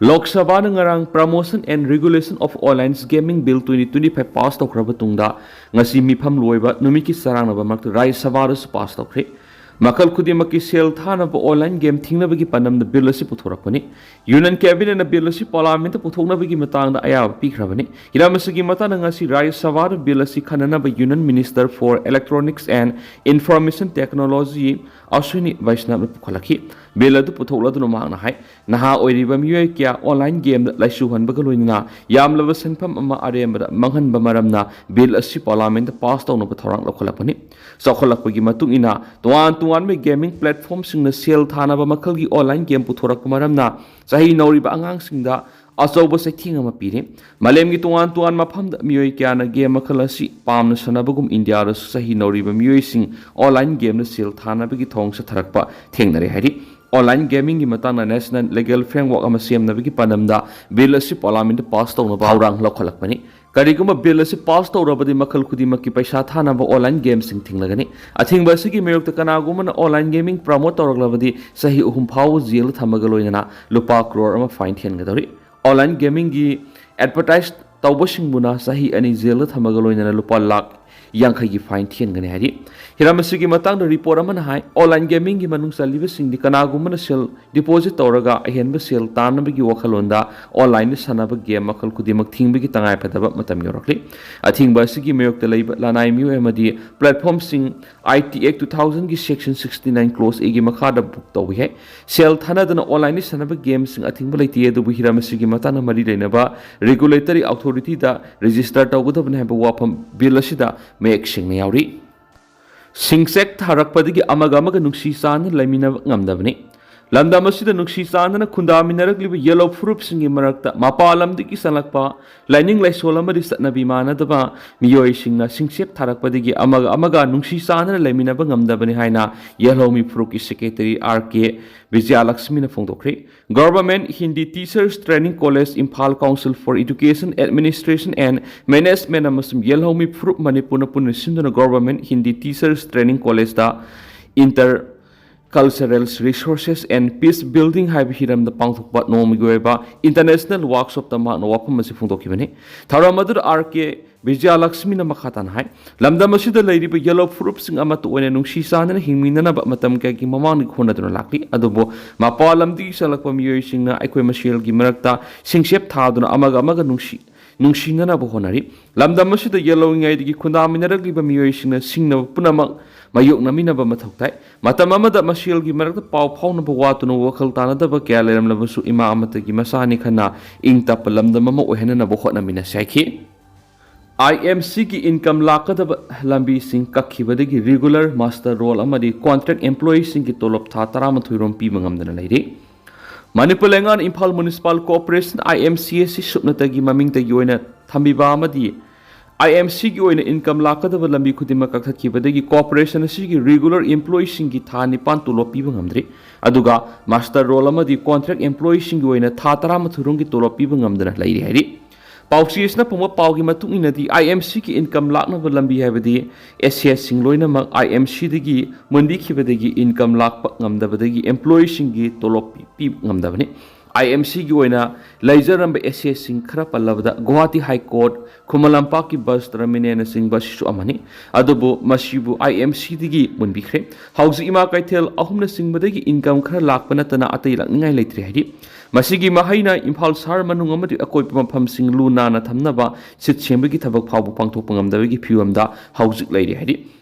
ꯂꯣꯛ ꯁꯚꯥꯅ ꯉꯔꯥꯡ Promotion and Regulation of Online Gaming Bill twenty twenty five pass ꯇꯧꯈ꯭ꯔꯕ ꯇꯨꯡꯗ, ꯉꯁꯤ ꯃꯤꯐꯝ ꯂꯣꯏꯕ ꯅꯨꯃꯤꯠꯀꯤ ꯆꯔꯥꯡꯅꯕ ꯃꯔꯛꯇ ꯔꯥꯖ꯭ꯌ ꯁꯚꯥꯗꯁꯨ ꯄꯥꯁ ꯇꯧꯈ꯭ꯔꯦ꯫ ꯃꯈꯜ ꯈꯨꯗꯤꯡꯃꯛꯀꯤ ꯁꯦꯜ ꯊꯥꯅꯕ ꯑꯣꯟꯂꯥꯏꯟ ꯒꯦꯝ ꯊꯤꯡꯅꯕꯒꯤ ꯄꯥꯟꯗꯝꯗ ꯕꯤꯜ ꯑꯁꯤ ꯄꯨꯊꯣꯔꯛꯄꯅꯤ꯫ ꯌꯨꯅꯤꯌꯟ ꯀꯦꯕꯤꯅꯦꯠꯅ ꯕꯤꯜ ꯑꯁꯤ ꯄꯥꯔꯂꯥꯃꯦꯟꯇ ꯄꯨꯊꯣꯛꯅꯕꯒꯤ ꯃꯇꯥꯡꯗ ꯑꯌꯥꯕ ꯄꯤꯈ꯭ꯔꯕꯅꯤ꯫ ꯍꯤꯔꯝ ꯑꯁꯤꯒꯤ ꯃꯇꯥꯡꯗ ꯉꯁꯤ ꯔꯥꯖ꯭ꯌ ꯁꯚꯥꯗ ꯕꯤꯜ ꯑꯁꯤ ꯈꯟꯅꯅꯕ Union Minister for Electronics and Information Technology Ashwini ꯕꯩꯁꯅꯕꯅ ꯄꯨꯈꯠꯂꯛꯈꯤ꯫ ꯕꯤꯜ ꯑꯗꯨ ꯄꯨꯊꯣꯛꯂꯗꯨꯅ ꯃꯍꯥꯛꯅ ꯍꯥꯏ, ꯅꯍꯥ ꯑꯣꯏꯔꯤꯕ ꯃꯤꯑꯣꯏ ꯀꯌꯥ ꯑꯣꯟꯂꯥꯏꯟ ꯒꯦꯝꯗ ꯂꯥꯏꯆꯨꯍꯟꯕꯒ ꯂꯣꯏꯅꯅ ꯌꯥꯝꯂꯕ ꯁꯦꯟꯐꯝ ꯑꯃ ꯑꯔꯦꯝꯕꯗ ꯃꯥꯡꯍꯟꯕ ꯃꯔꯝꯅ ꯕꯤꯜ ꯑꯁꯤ ꯄꯥꯔꯂꯥꯃꯦꯟꯇ ꯄꯥꯁ ꯇꯧꯅꯕ ꯊꯧꯔꯥꯡ ꯂꯧꯈꯠꯂꯛꯄꯅꯤ꯫ ꯆꯥꯎꯈꯠꯂꯛꯄꯒꯤ ꯃꯇꯨꯡ ꯏꯟꯅ ꯇꯣꯉꯥꯟ ꯇꯣꯉꯥꯟꯕ ꯒꯦꯃꯤꯡ ꯄ꯭ꯂꯦꯠꯐꯣꯝꯁꯤꯡꯅ ꯁꯦꯜ ꯊꯥꯅꯕ ꯃꯈꯜꯒꯤ ꯑꯣꯟꯂꯥꯏꯟ ꯒꯦꯝ ꯄꯨꯊꯣꯔꯛꯄ ꯃꯔꯝꯅ ꯆꯍꯤ ꯅꯧꯔꯤꯕ ꯑꯉꯥꯡꯁꯤꯡꯗ ꯑꯆꯧꯕ ꯆꯩꯊꯦꯡ ꯑꯃ ꯄꯤꯔꯤ꯫ ꯃꯥꯂꯦꯝꯒꯤ ꯇꯣꯉꯥꯟ ꯇꯣꯉꯥꯟꯕ ꯃꯐꯝꯗ ꯃꯤꯑꯣꯏ ꯀꯌꯥꯅ ꯒꯦꯝ ꯃꯈꯜ ꯑꯁꯤ ꯄꯥꯝꯅ ꯁꯥꯟꯅꯕꯒꯨꯝ, ꯏꯟꯗꯤꯌꯥꯗꯁꯨ ꯆꯍꯤ ꯅꯧꯔꯤꯕ ꯃꯤꯑꯣꯏꯁꯤꯡ ꯑꯣꯟꯂꯥꯏꯟ ꯒꯦꯝꯗ ꯁꯦꯜ ꯊꯥꯅꯕꯒꯤ ꯊꯧꯑꯣꯡ ꯆꯠꯊꯔꯛꯄ ꯊꯦꯡꯅꯔꯦ ꯍꯥꯏꯔꯤ꯫ ꯑꯣꯟꯂꯥꯏꯟ ꯒꯦꯃꯤꯡꯒꯤ ꯃꯇꯥꯡꯗ ꯅꯦꯁꯅꯦꯜ ꯂꯤꯒꯦꯜ ꯐ꯭ꯔꯦꯝꯋꯥꯔꯛ ꯑꯃ ꯁꯦꯝꯅꯕꯒꯤ ꯄꯥꯟꯗꯝꯗ ꯕꯤꯜ ꯑꯁꯤ ꯄꯥꯔꯂꯥꯃꯦꯟꯇ ꯄꯥꯁ ꯇꯧꯅꯕ ꯊꯧꯔꯥꯡ ꯂꯧꯈꯠꯂꯛꯄꯅꯤ꯫ ꯀꯔꯤꯒꯨꯝꯕ ꯕꯤꯜ ꯑꯁꯤ ꯄꯥꯁ ꯇꯧꯔꯕꯗꯤ, ꯃꯈꯜ ꯈꯨꯗꯤꯡꯃꯛꯀꯤ ꯄꯩꯁꯥ ꯊꯥꯅꯕ ꯑꯣꯟꯂꯥꯏꯟ ꯒꯦꯝꯁꯤꯡ ꯊꯤꯡꯂꯒꯅꯤ꯫ ꯑꯊꯤꯡꯕ ꯑꯁꯤꯒꯤ ꯃꯥꯌꯣꯛꯇ ꯀꯅꯥꯒꯨꯝꯕꯅ ꯑꯣꯟꯂꯥꯏꯟ ꯒꯦꯃꯤꯡ ꯄ꯭ꯔꯃꯣꯠ ꯇꯧꯔꯛꯂꯕꯗꯤ, ꯆꯍꯤ ꯑꯍꯨꯝ ꯐꯥꯎꯕ ꯖꯦꯜꯗ ꯊꯝꯕꯒ ꯂꯣꯏꯅꯅ ꯂꯨꯄꯥ ꯀ꯭ꯔꯣꯔ ꯑꯃ ꯐꯥꯏꯟ ꯊꯤꯍꯟꯒꯗꯧꯔꯤ꯫ ꯑꯣꯟꯂꯥꯏꯟ ꯒꯦꯃꯤꯡꯒꯤ ꯑꯦꯗꯚꯔꯇꯥꯏꯖ ꯇꯧꯕꯁꯤꯡꯕꯨꯅ ꯆꯍꯤ ꯑꯅꯤ ꯖꯦꯜꯗ ꯊꯝꯕꯒ ꯂꯣꯏꯅꯅ ꯂꯨꯄꯥ ꯂꯥꯈ ꯌꯥꯡꯈꯩꯒꯤ fine ꯊꯤꯍꯟꯒꯅꯤ ꯍꯥꯏꯔꯤ꯫ ꯍꯤꯔꯝ ꯑꯁꯤꯒꯤ ꯃꯇꯥꯡꯗ report ꯑꯃꯅ ꯍꯥꯏ, online gamingꯒꯤ ꯃꯅꯨꯡ ꯆꯜꯂꯤꯕꯁꯤꯡꯗꯤ ꯀꯅꯥꯒꯨꯝꯕꯅ ꯁꯦꯜ deposit ꯇꯧꯔꯒ ꯑꯍꯦꯟꯕ ꯁꯦꯜ ꯇꯥꯟꯅꯕꯒꯤ ꯋꯥꯈꯜꯂꯣꯟꯗ onlineꯗ ꯁꯥꯟꯅꯕ game ꯃꯈꯜ ꯈꯨꯗꯤꯡꯃꯛ ꯊꯤꯡꯕꯒꯤ ꯇꯉꯥꯏꯐꯗꯕ ꯃꯇꯝ ꯌꯧꯔꯛꯂꯤ꯫ ꯑꯊꯤꯡꯕ ꯑꯁꯤꯒꯤ ꯃꯥꯌꯣꯛꯇ ꯂꯩꯕ ꯂꯅꯥꯏ ꯃꯤꯑꯣꯏ ꯑꯃꯗꯤ platformꯁꯤꯡ I T Act two thousandꯒꯤ section sixty nine clause Aꯒꯤ ꯃꯈꯥꯗ book ꯇꯧꯕ ꯌꯥꯏ꯫ ꯁꯦꯜ ꯊꯥꯅꯗꯅ onlineꯗ ꯁꯥꯟꯅꯕ gameꯁꯤꯡ ꯑꯊꯤꯡꯕ ꯂꯩꯇꯦ, ꯑꯗꯨꯕꯨ ꯍꯤꯔꯝ ꯑꯁꯤꯒꯤ ꯃꯇꯥꯡꯗ ꯃꯔꯤ ꯂꯩꯅꯕ regulatory authorityꯗ register ꯇꯧꯒꯗꯕꯅꯤ ꯍꯥꯏꯕ ꯋꯥꯐꯝ bill ꯑꯁꯤꯗ ꯃꯌꯦꯛ ꯁꯦꯡꯅ ꯌꯥꯎꯔꯤ꯫ ꯁꯤꯡꯆꯦꯛ ꯊꯥꯔꯛꯄꯗꯒꯤ ꯑꯃꯒ ꯑꯃꯒ ꯅꯨꯡꯁꯤ ꯆꯥꯟꯅꯅ ꯂꯩꯃꯤꯟꯅꯕ ꯉꯝꯗꯕꯅꯤ꯫ ꯂꯝꯗꯝ ꯑꯁꯤꯗ ꯅꯨꯡꯁꯤ ꯆꯥꯟꯅꯅ ꯈꯨꯟꯗꯥꯃꯤꯟꯅꯔꯛꯂꯤꯕ ꯌꯦꯜꯍꯧ ꯐꯨꯔꯨꯞꯁꯤꯡꯒꯤ ꯃꯔꯛꯇ ꯃꯄꯥꯟ ꯂꯝꯗꯒꯤ ꯆꯪꯂꯛꯄ ꯂꯥꯏꯅꯤꯡ ꯂꯥꯏꯁꯣꯜ ꯑꯃꯗꯤ ꯆꯠꯅꯕꯤ ꯃꯥꯟꯅꯗꯕ ꯃꯤꯑꯣꯏꯁꯤꯡꯅ ꯁꯤꯡꯆꯦꯞ ꯊꯥꯔꯛꯄꯗꯒꯤ ꯑꯃꯒ ꯑꯃꯒ ꯅꯨꯡꯁꯤ ꯆꯥꯟꯅꯅ ꯂꯩꯃꯤꯟꯅꯕ ꯉꯝꯗꯕꯅꯤ ꯍꯥꯏꯅ ꯌꯦꯜꯍꯧꯃꯤ ꯐꯨꯔꯨꯞꯀꯤ secretary R K ꯕꯤꯖꯌꯂꯛꯁꯃꯤꯅ ꯐꯣꯡꯗꯣꯛꯈ꯭ꯔꯤ꯫ Government Hindi Teachers Training College, Imphal Council for Education Administration and Management ꯑꯃꯁꯨꯡ ꯌꯦꯜꯍꯧꯃꯤ ꯐꯨꯔꯨꯞ ꯃꯅꯤꯄꯨꯔꯅ ꯄꯨꯟꯅ ꯁꯤꯟꯗꯨꯅ Government Hindi Teachers Training Collegeꯇ Inter Cultural Resources and Peace Building ꯍꯥꯏꯕ ꯍꯤꯔꯝꯗ ꯄꯥꯡꯊꯣꯛꯄ ꯅꯣꯡꯃꯒꯤ ꯑꯣꯏꯕ international workshopꯇ ꯃꯍꯥꯛꯅ ꯋꯥꯐꯝ ꯑꯁꯤ ꯐꯣꯡꯗꯣꯛꯈꯤꯕꯅꯤ꯫ ꯊꯧꯔꯝ ꯑꯗꯨꯗ R K ꯕꯤꯖꯌꯂꯛꯁꯃꯤꯅ ꯃꯈꯥ ꯇꯥꯅ ꯍꯥꯏ, ꯂꯝꯗꯝ ꯑꯁꯤꯗ ꯂꯩꯔꯤꯕ ꯌꯦꯜꯍꯧ ꯐꯨꯔꯨꯞꯁꯤꯡ ꯑꯃꯠꯇ ꯑꯣꯏꯅ ꯅꯨꯡꯁꯤ ꯆꯥꯟꯅꯅ ꯍꯤꯡꯃꯤꯟꯅꯅꯕ ꯃꯇꯝ ꯀꯌꯥꯒꯤ ꯃꯃꯥꯡꯗꯒꯤ ꯍꯣꯠꯅꯗꯨꯅ ꯂꯥꯛꯂꯤ꯫ ꯑꯗꯨꯕꯨ ꯃꯄꯥꯟ ꯂꯝꯗꯒꯤ ꯆꯪꯂꯛꯄ ꯃꯤꯑꯣꯏꯁꯤꯡꯅ ꯑꯩꯈꯣꯏ ꯃꯁꯦꯜꯒꯤ ꯃꯔꯛꯇ ꯁꯤꯡꯆꯦꯞ ꯊꯥꯗꯨꯅ ꯑꯃꯒ ꯑꯃꯒ ꯅꯨꯡꯁꯤ ꯅꯨꯡꯁꯤꯅꯅꯕ ꯍꯣꯠꯅꯔꯤ꯫ ꯂꯝꯗꯝ ꯑꯁꯤꯗ ꯌꯦꯜꯍꯧꯉꯩꯗꯒꯤ ꯈꯨꯟꯗꯥꯃꯤꯟꯅꯔꯛꯂꯤꯕ ꯃꯤꯑꯣꯏꯁꯤꯡꯅ ꯁꯤꯡꯅꯕ ꯄꯨꯝꯅꯃꯛ ꯃꯥꯌꯣꯛꯅꯃꯤꯟꯅꯕ ꯃꯊꯧ ꯇꯥꯏ꯫ ꯃꯇꯝ ꯑꯃꯗ ꯃꯁꯦꯜꯒꯤ ꯃꯔꯛꯇ ꯄꯥꯎ ꯐꯥꯎꯅꯕ ꯋꯥꯠꯇꯨꯅ ꯋꯥꯈꯜ ꯇꯥꯅꯗꯕ ꯀꯌꯥ ꯂꯩꯔꯝꯂꯕꯁꯨ, ꯏꯃꯥ ꯑꯃꯠꯇꯒꯤ ꯃꯆꯥꯅꯤ ꯈꯟꯅ ꯏꯪ ꯇꯞꯄ ꯂꯝꯗꯝ ꯑꯃ ꯑꯣꯏꯍꯟꯅꯅꯕ ꯍꯣꯠꯅꯃꯤꯟꯅꯁꯤ ꯍꯥꯏꯈꯤ꯫ I M Cꯒꯤ income ꯂꯥꯛꯀꯗꯕ ꯂꯝꯕꯤꯁꯤꯡ ꯀꯛꯈꯤꯕꯗꯒꯤ regular, master roll ꯑꯃꯗꯤ contract employeeꯁꯤꯡꯒꯤ ꯇꯣꯂꯣꯞ ꯊꯥ ꯇꯔꯥꯃꯥꯊꯣꯏ ꯔꯣꯝ ꯄꯤꯕ ꯉꯝꯗꯅ ꯂꯩꯔꯤ꯫ ꯃꯅꯤꯄꯨꯔ ꯂꯩꯉꯥꯛꯅ Imphal Municipal Corporation, I M C ꯑꯁꯤ ꯁꯨꯞꯅꯇꯒꯤ ꯃꯃꯤꯡꯇꯒꯤ ꯑꯣꯏꯅ ꯊꯝꯕꯤꯕ ꯑꯃꯗꯤ I M Cꯒꯤ ꯑꯣꯏꯅ income ꯂꯥꯛꯀꯗꯕ ꯂꯝꯕꯤ ꯈꯨꯗꯤꯡꯃꯛ ꯀꯛꯊꯠꯈꯤꯕꯗꯒꯤ corporation ꯑꯁꯤꯒꯤ regular employeeꯁꯤꯡꯒꯤ ꯊꯥ ꯅꯤꯄꯥꯟ ꯇꯣꯂꯣꯞ ꯄꯤꯕ ꯉꯝꯗ꯭ꯔꯤ꯫ ꯑꯗꯨꯒ master roll ꯑꯃꯗꯤ contract employeeꯁꯤꯡꯒꯤ ꯑꯣꯏꯅ ꯊꯥ ꯇꯔꯥꯃꯥꯊꯣꯏ ꯔꯣꯝꯒꯤ ꯇꯣꯂꯣꯞ ꯄꯤꯕ ꯉꯝꯗꯅ ꯂꯩꯔꯤ ꯍꯥꯏꯔꯤ꯫ ꯄꯥꯎꯆꯦ ꯑꯁꯤꯅ ꯐꯣꯡꯕ ꯄꯥꯎꯒꯤ ꯃꯇꯨꯡ ꯏꯟꯅꯗꯤ, I M Cꯒꯤ income ꯂꯥꯛꯅꯕ ꯂꯝꯕꯤ ꯍꯥꯏꯕꯗꯤ assessꯁꯤꯡ ꯂꯣꯏꯅꯃꯛ I M Cꯗꯒꯤ ꯃꯨꯟꯕꯤꯈꯤꯕꯗꯒꯤ income ꯂꯥꯛꯄ ꯉꯝꯗꯕꯗꯒꯤ employeeꯁꯤꯡꯒꯤ ꯇꯣꯂꯣꯞ ꯄꯤ-, ꯄꯤꯕ ꯉꯝꯗꯕꯅꯤ꯫ ꯑꯥꯏ ꯑꯦꯝ ꯁꯤꯒꯤ ꯑꯣꯏꯅ ꯂꯩꯖꯔꯝꯕ ꯑꯦꯁꯦꯠꯁꯤꯡ ꯈꯔ ꯄꯜꯂꯕꯗ ꯒꯨꯋꯥꯍꯥꯇꯤ ꯍꯥꯏ ꯀꯣꯔꯠ, ꯈꯨꯃꯟ ꯂꯝꯄꯥꯛꯀꯤ ꯕꯁ ꯇꯔꯃꯤꯅꯦꯜꯅꯆꯤꯡꯕ ꯑꯁꯤꯁꯨ ꯑꯃꯅꯤ꯫ ꯑꯗꯨꯕꯨ ꯃꯁꯤꯕꯨ ꯑꯥꯏ ꯑꯦꯝ ꯁꯤꯗꯒꯤ ꯃꯨꯟꯕꯤꯈ꯭ꯔꯦ꯫ ꯍꯧꯖꯤꯛ ꯏꯃꯥ ꯀꯩꯊꯦꯜ ꯑꯍꯨꯝꯅꯆꯤꯡꯕꯗꯒꯤ ꯏꯟꯀꯝ ꯈꯔ ꯂꯥꯛꯄ ꯅꯠꯇꯅ ꯑꯇꯩ ꯂꯥꯛꯅꯤꯡꯉꯥꯏ ꯂꯩꯇ꯭ꯔꯦ ꯍꯥꯏꯔꯤ꯫ ꯃꯁꯤꯒꯤ ꯃꯍꯩꯅ ꯏꯝꯐꯥꯜ ꯁꯍꯔ ꯃꯅꯨꯡ ꯑꯃꯗꯤ ꯑꯀꯣꯏꯕ ꯃꯐꯝꯁꯤꯡ ꯂꯨ ꯅꯥꯟꯅ ꯊꯝꯅꯕ ꯁꯤꯠ ꯁꯦꯡꯕꯒꯤ ꯊꯕꯛ ꯐꯥꯎꯕ ꯄꯥꯡꯊꯣꯛꯄ ꯉꯝꯗꯕꯒꯤ ꯐꯤꯕꯝꯗ ꯍꯧꯖꯤꯛ ꯂꯩꯔꯤ ꯍꯥꯏꯔꯤ꯫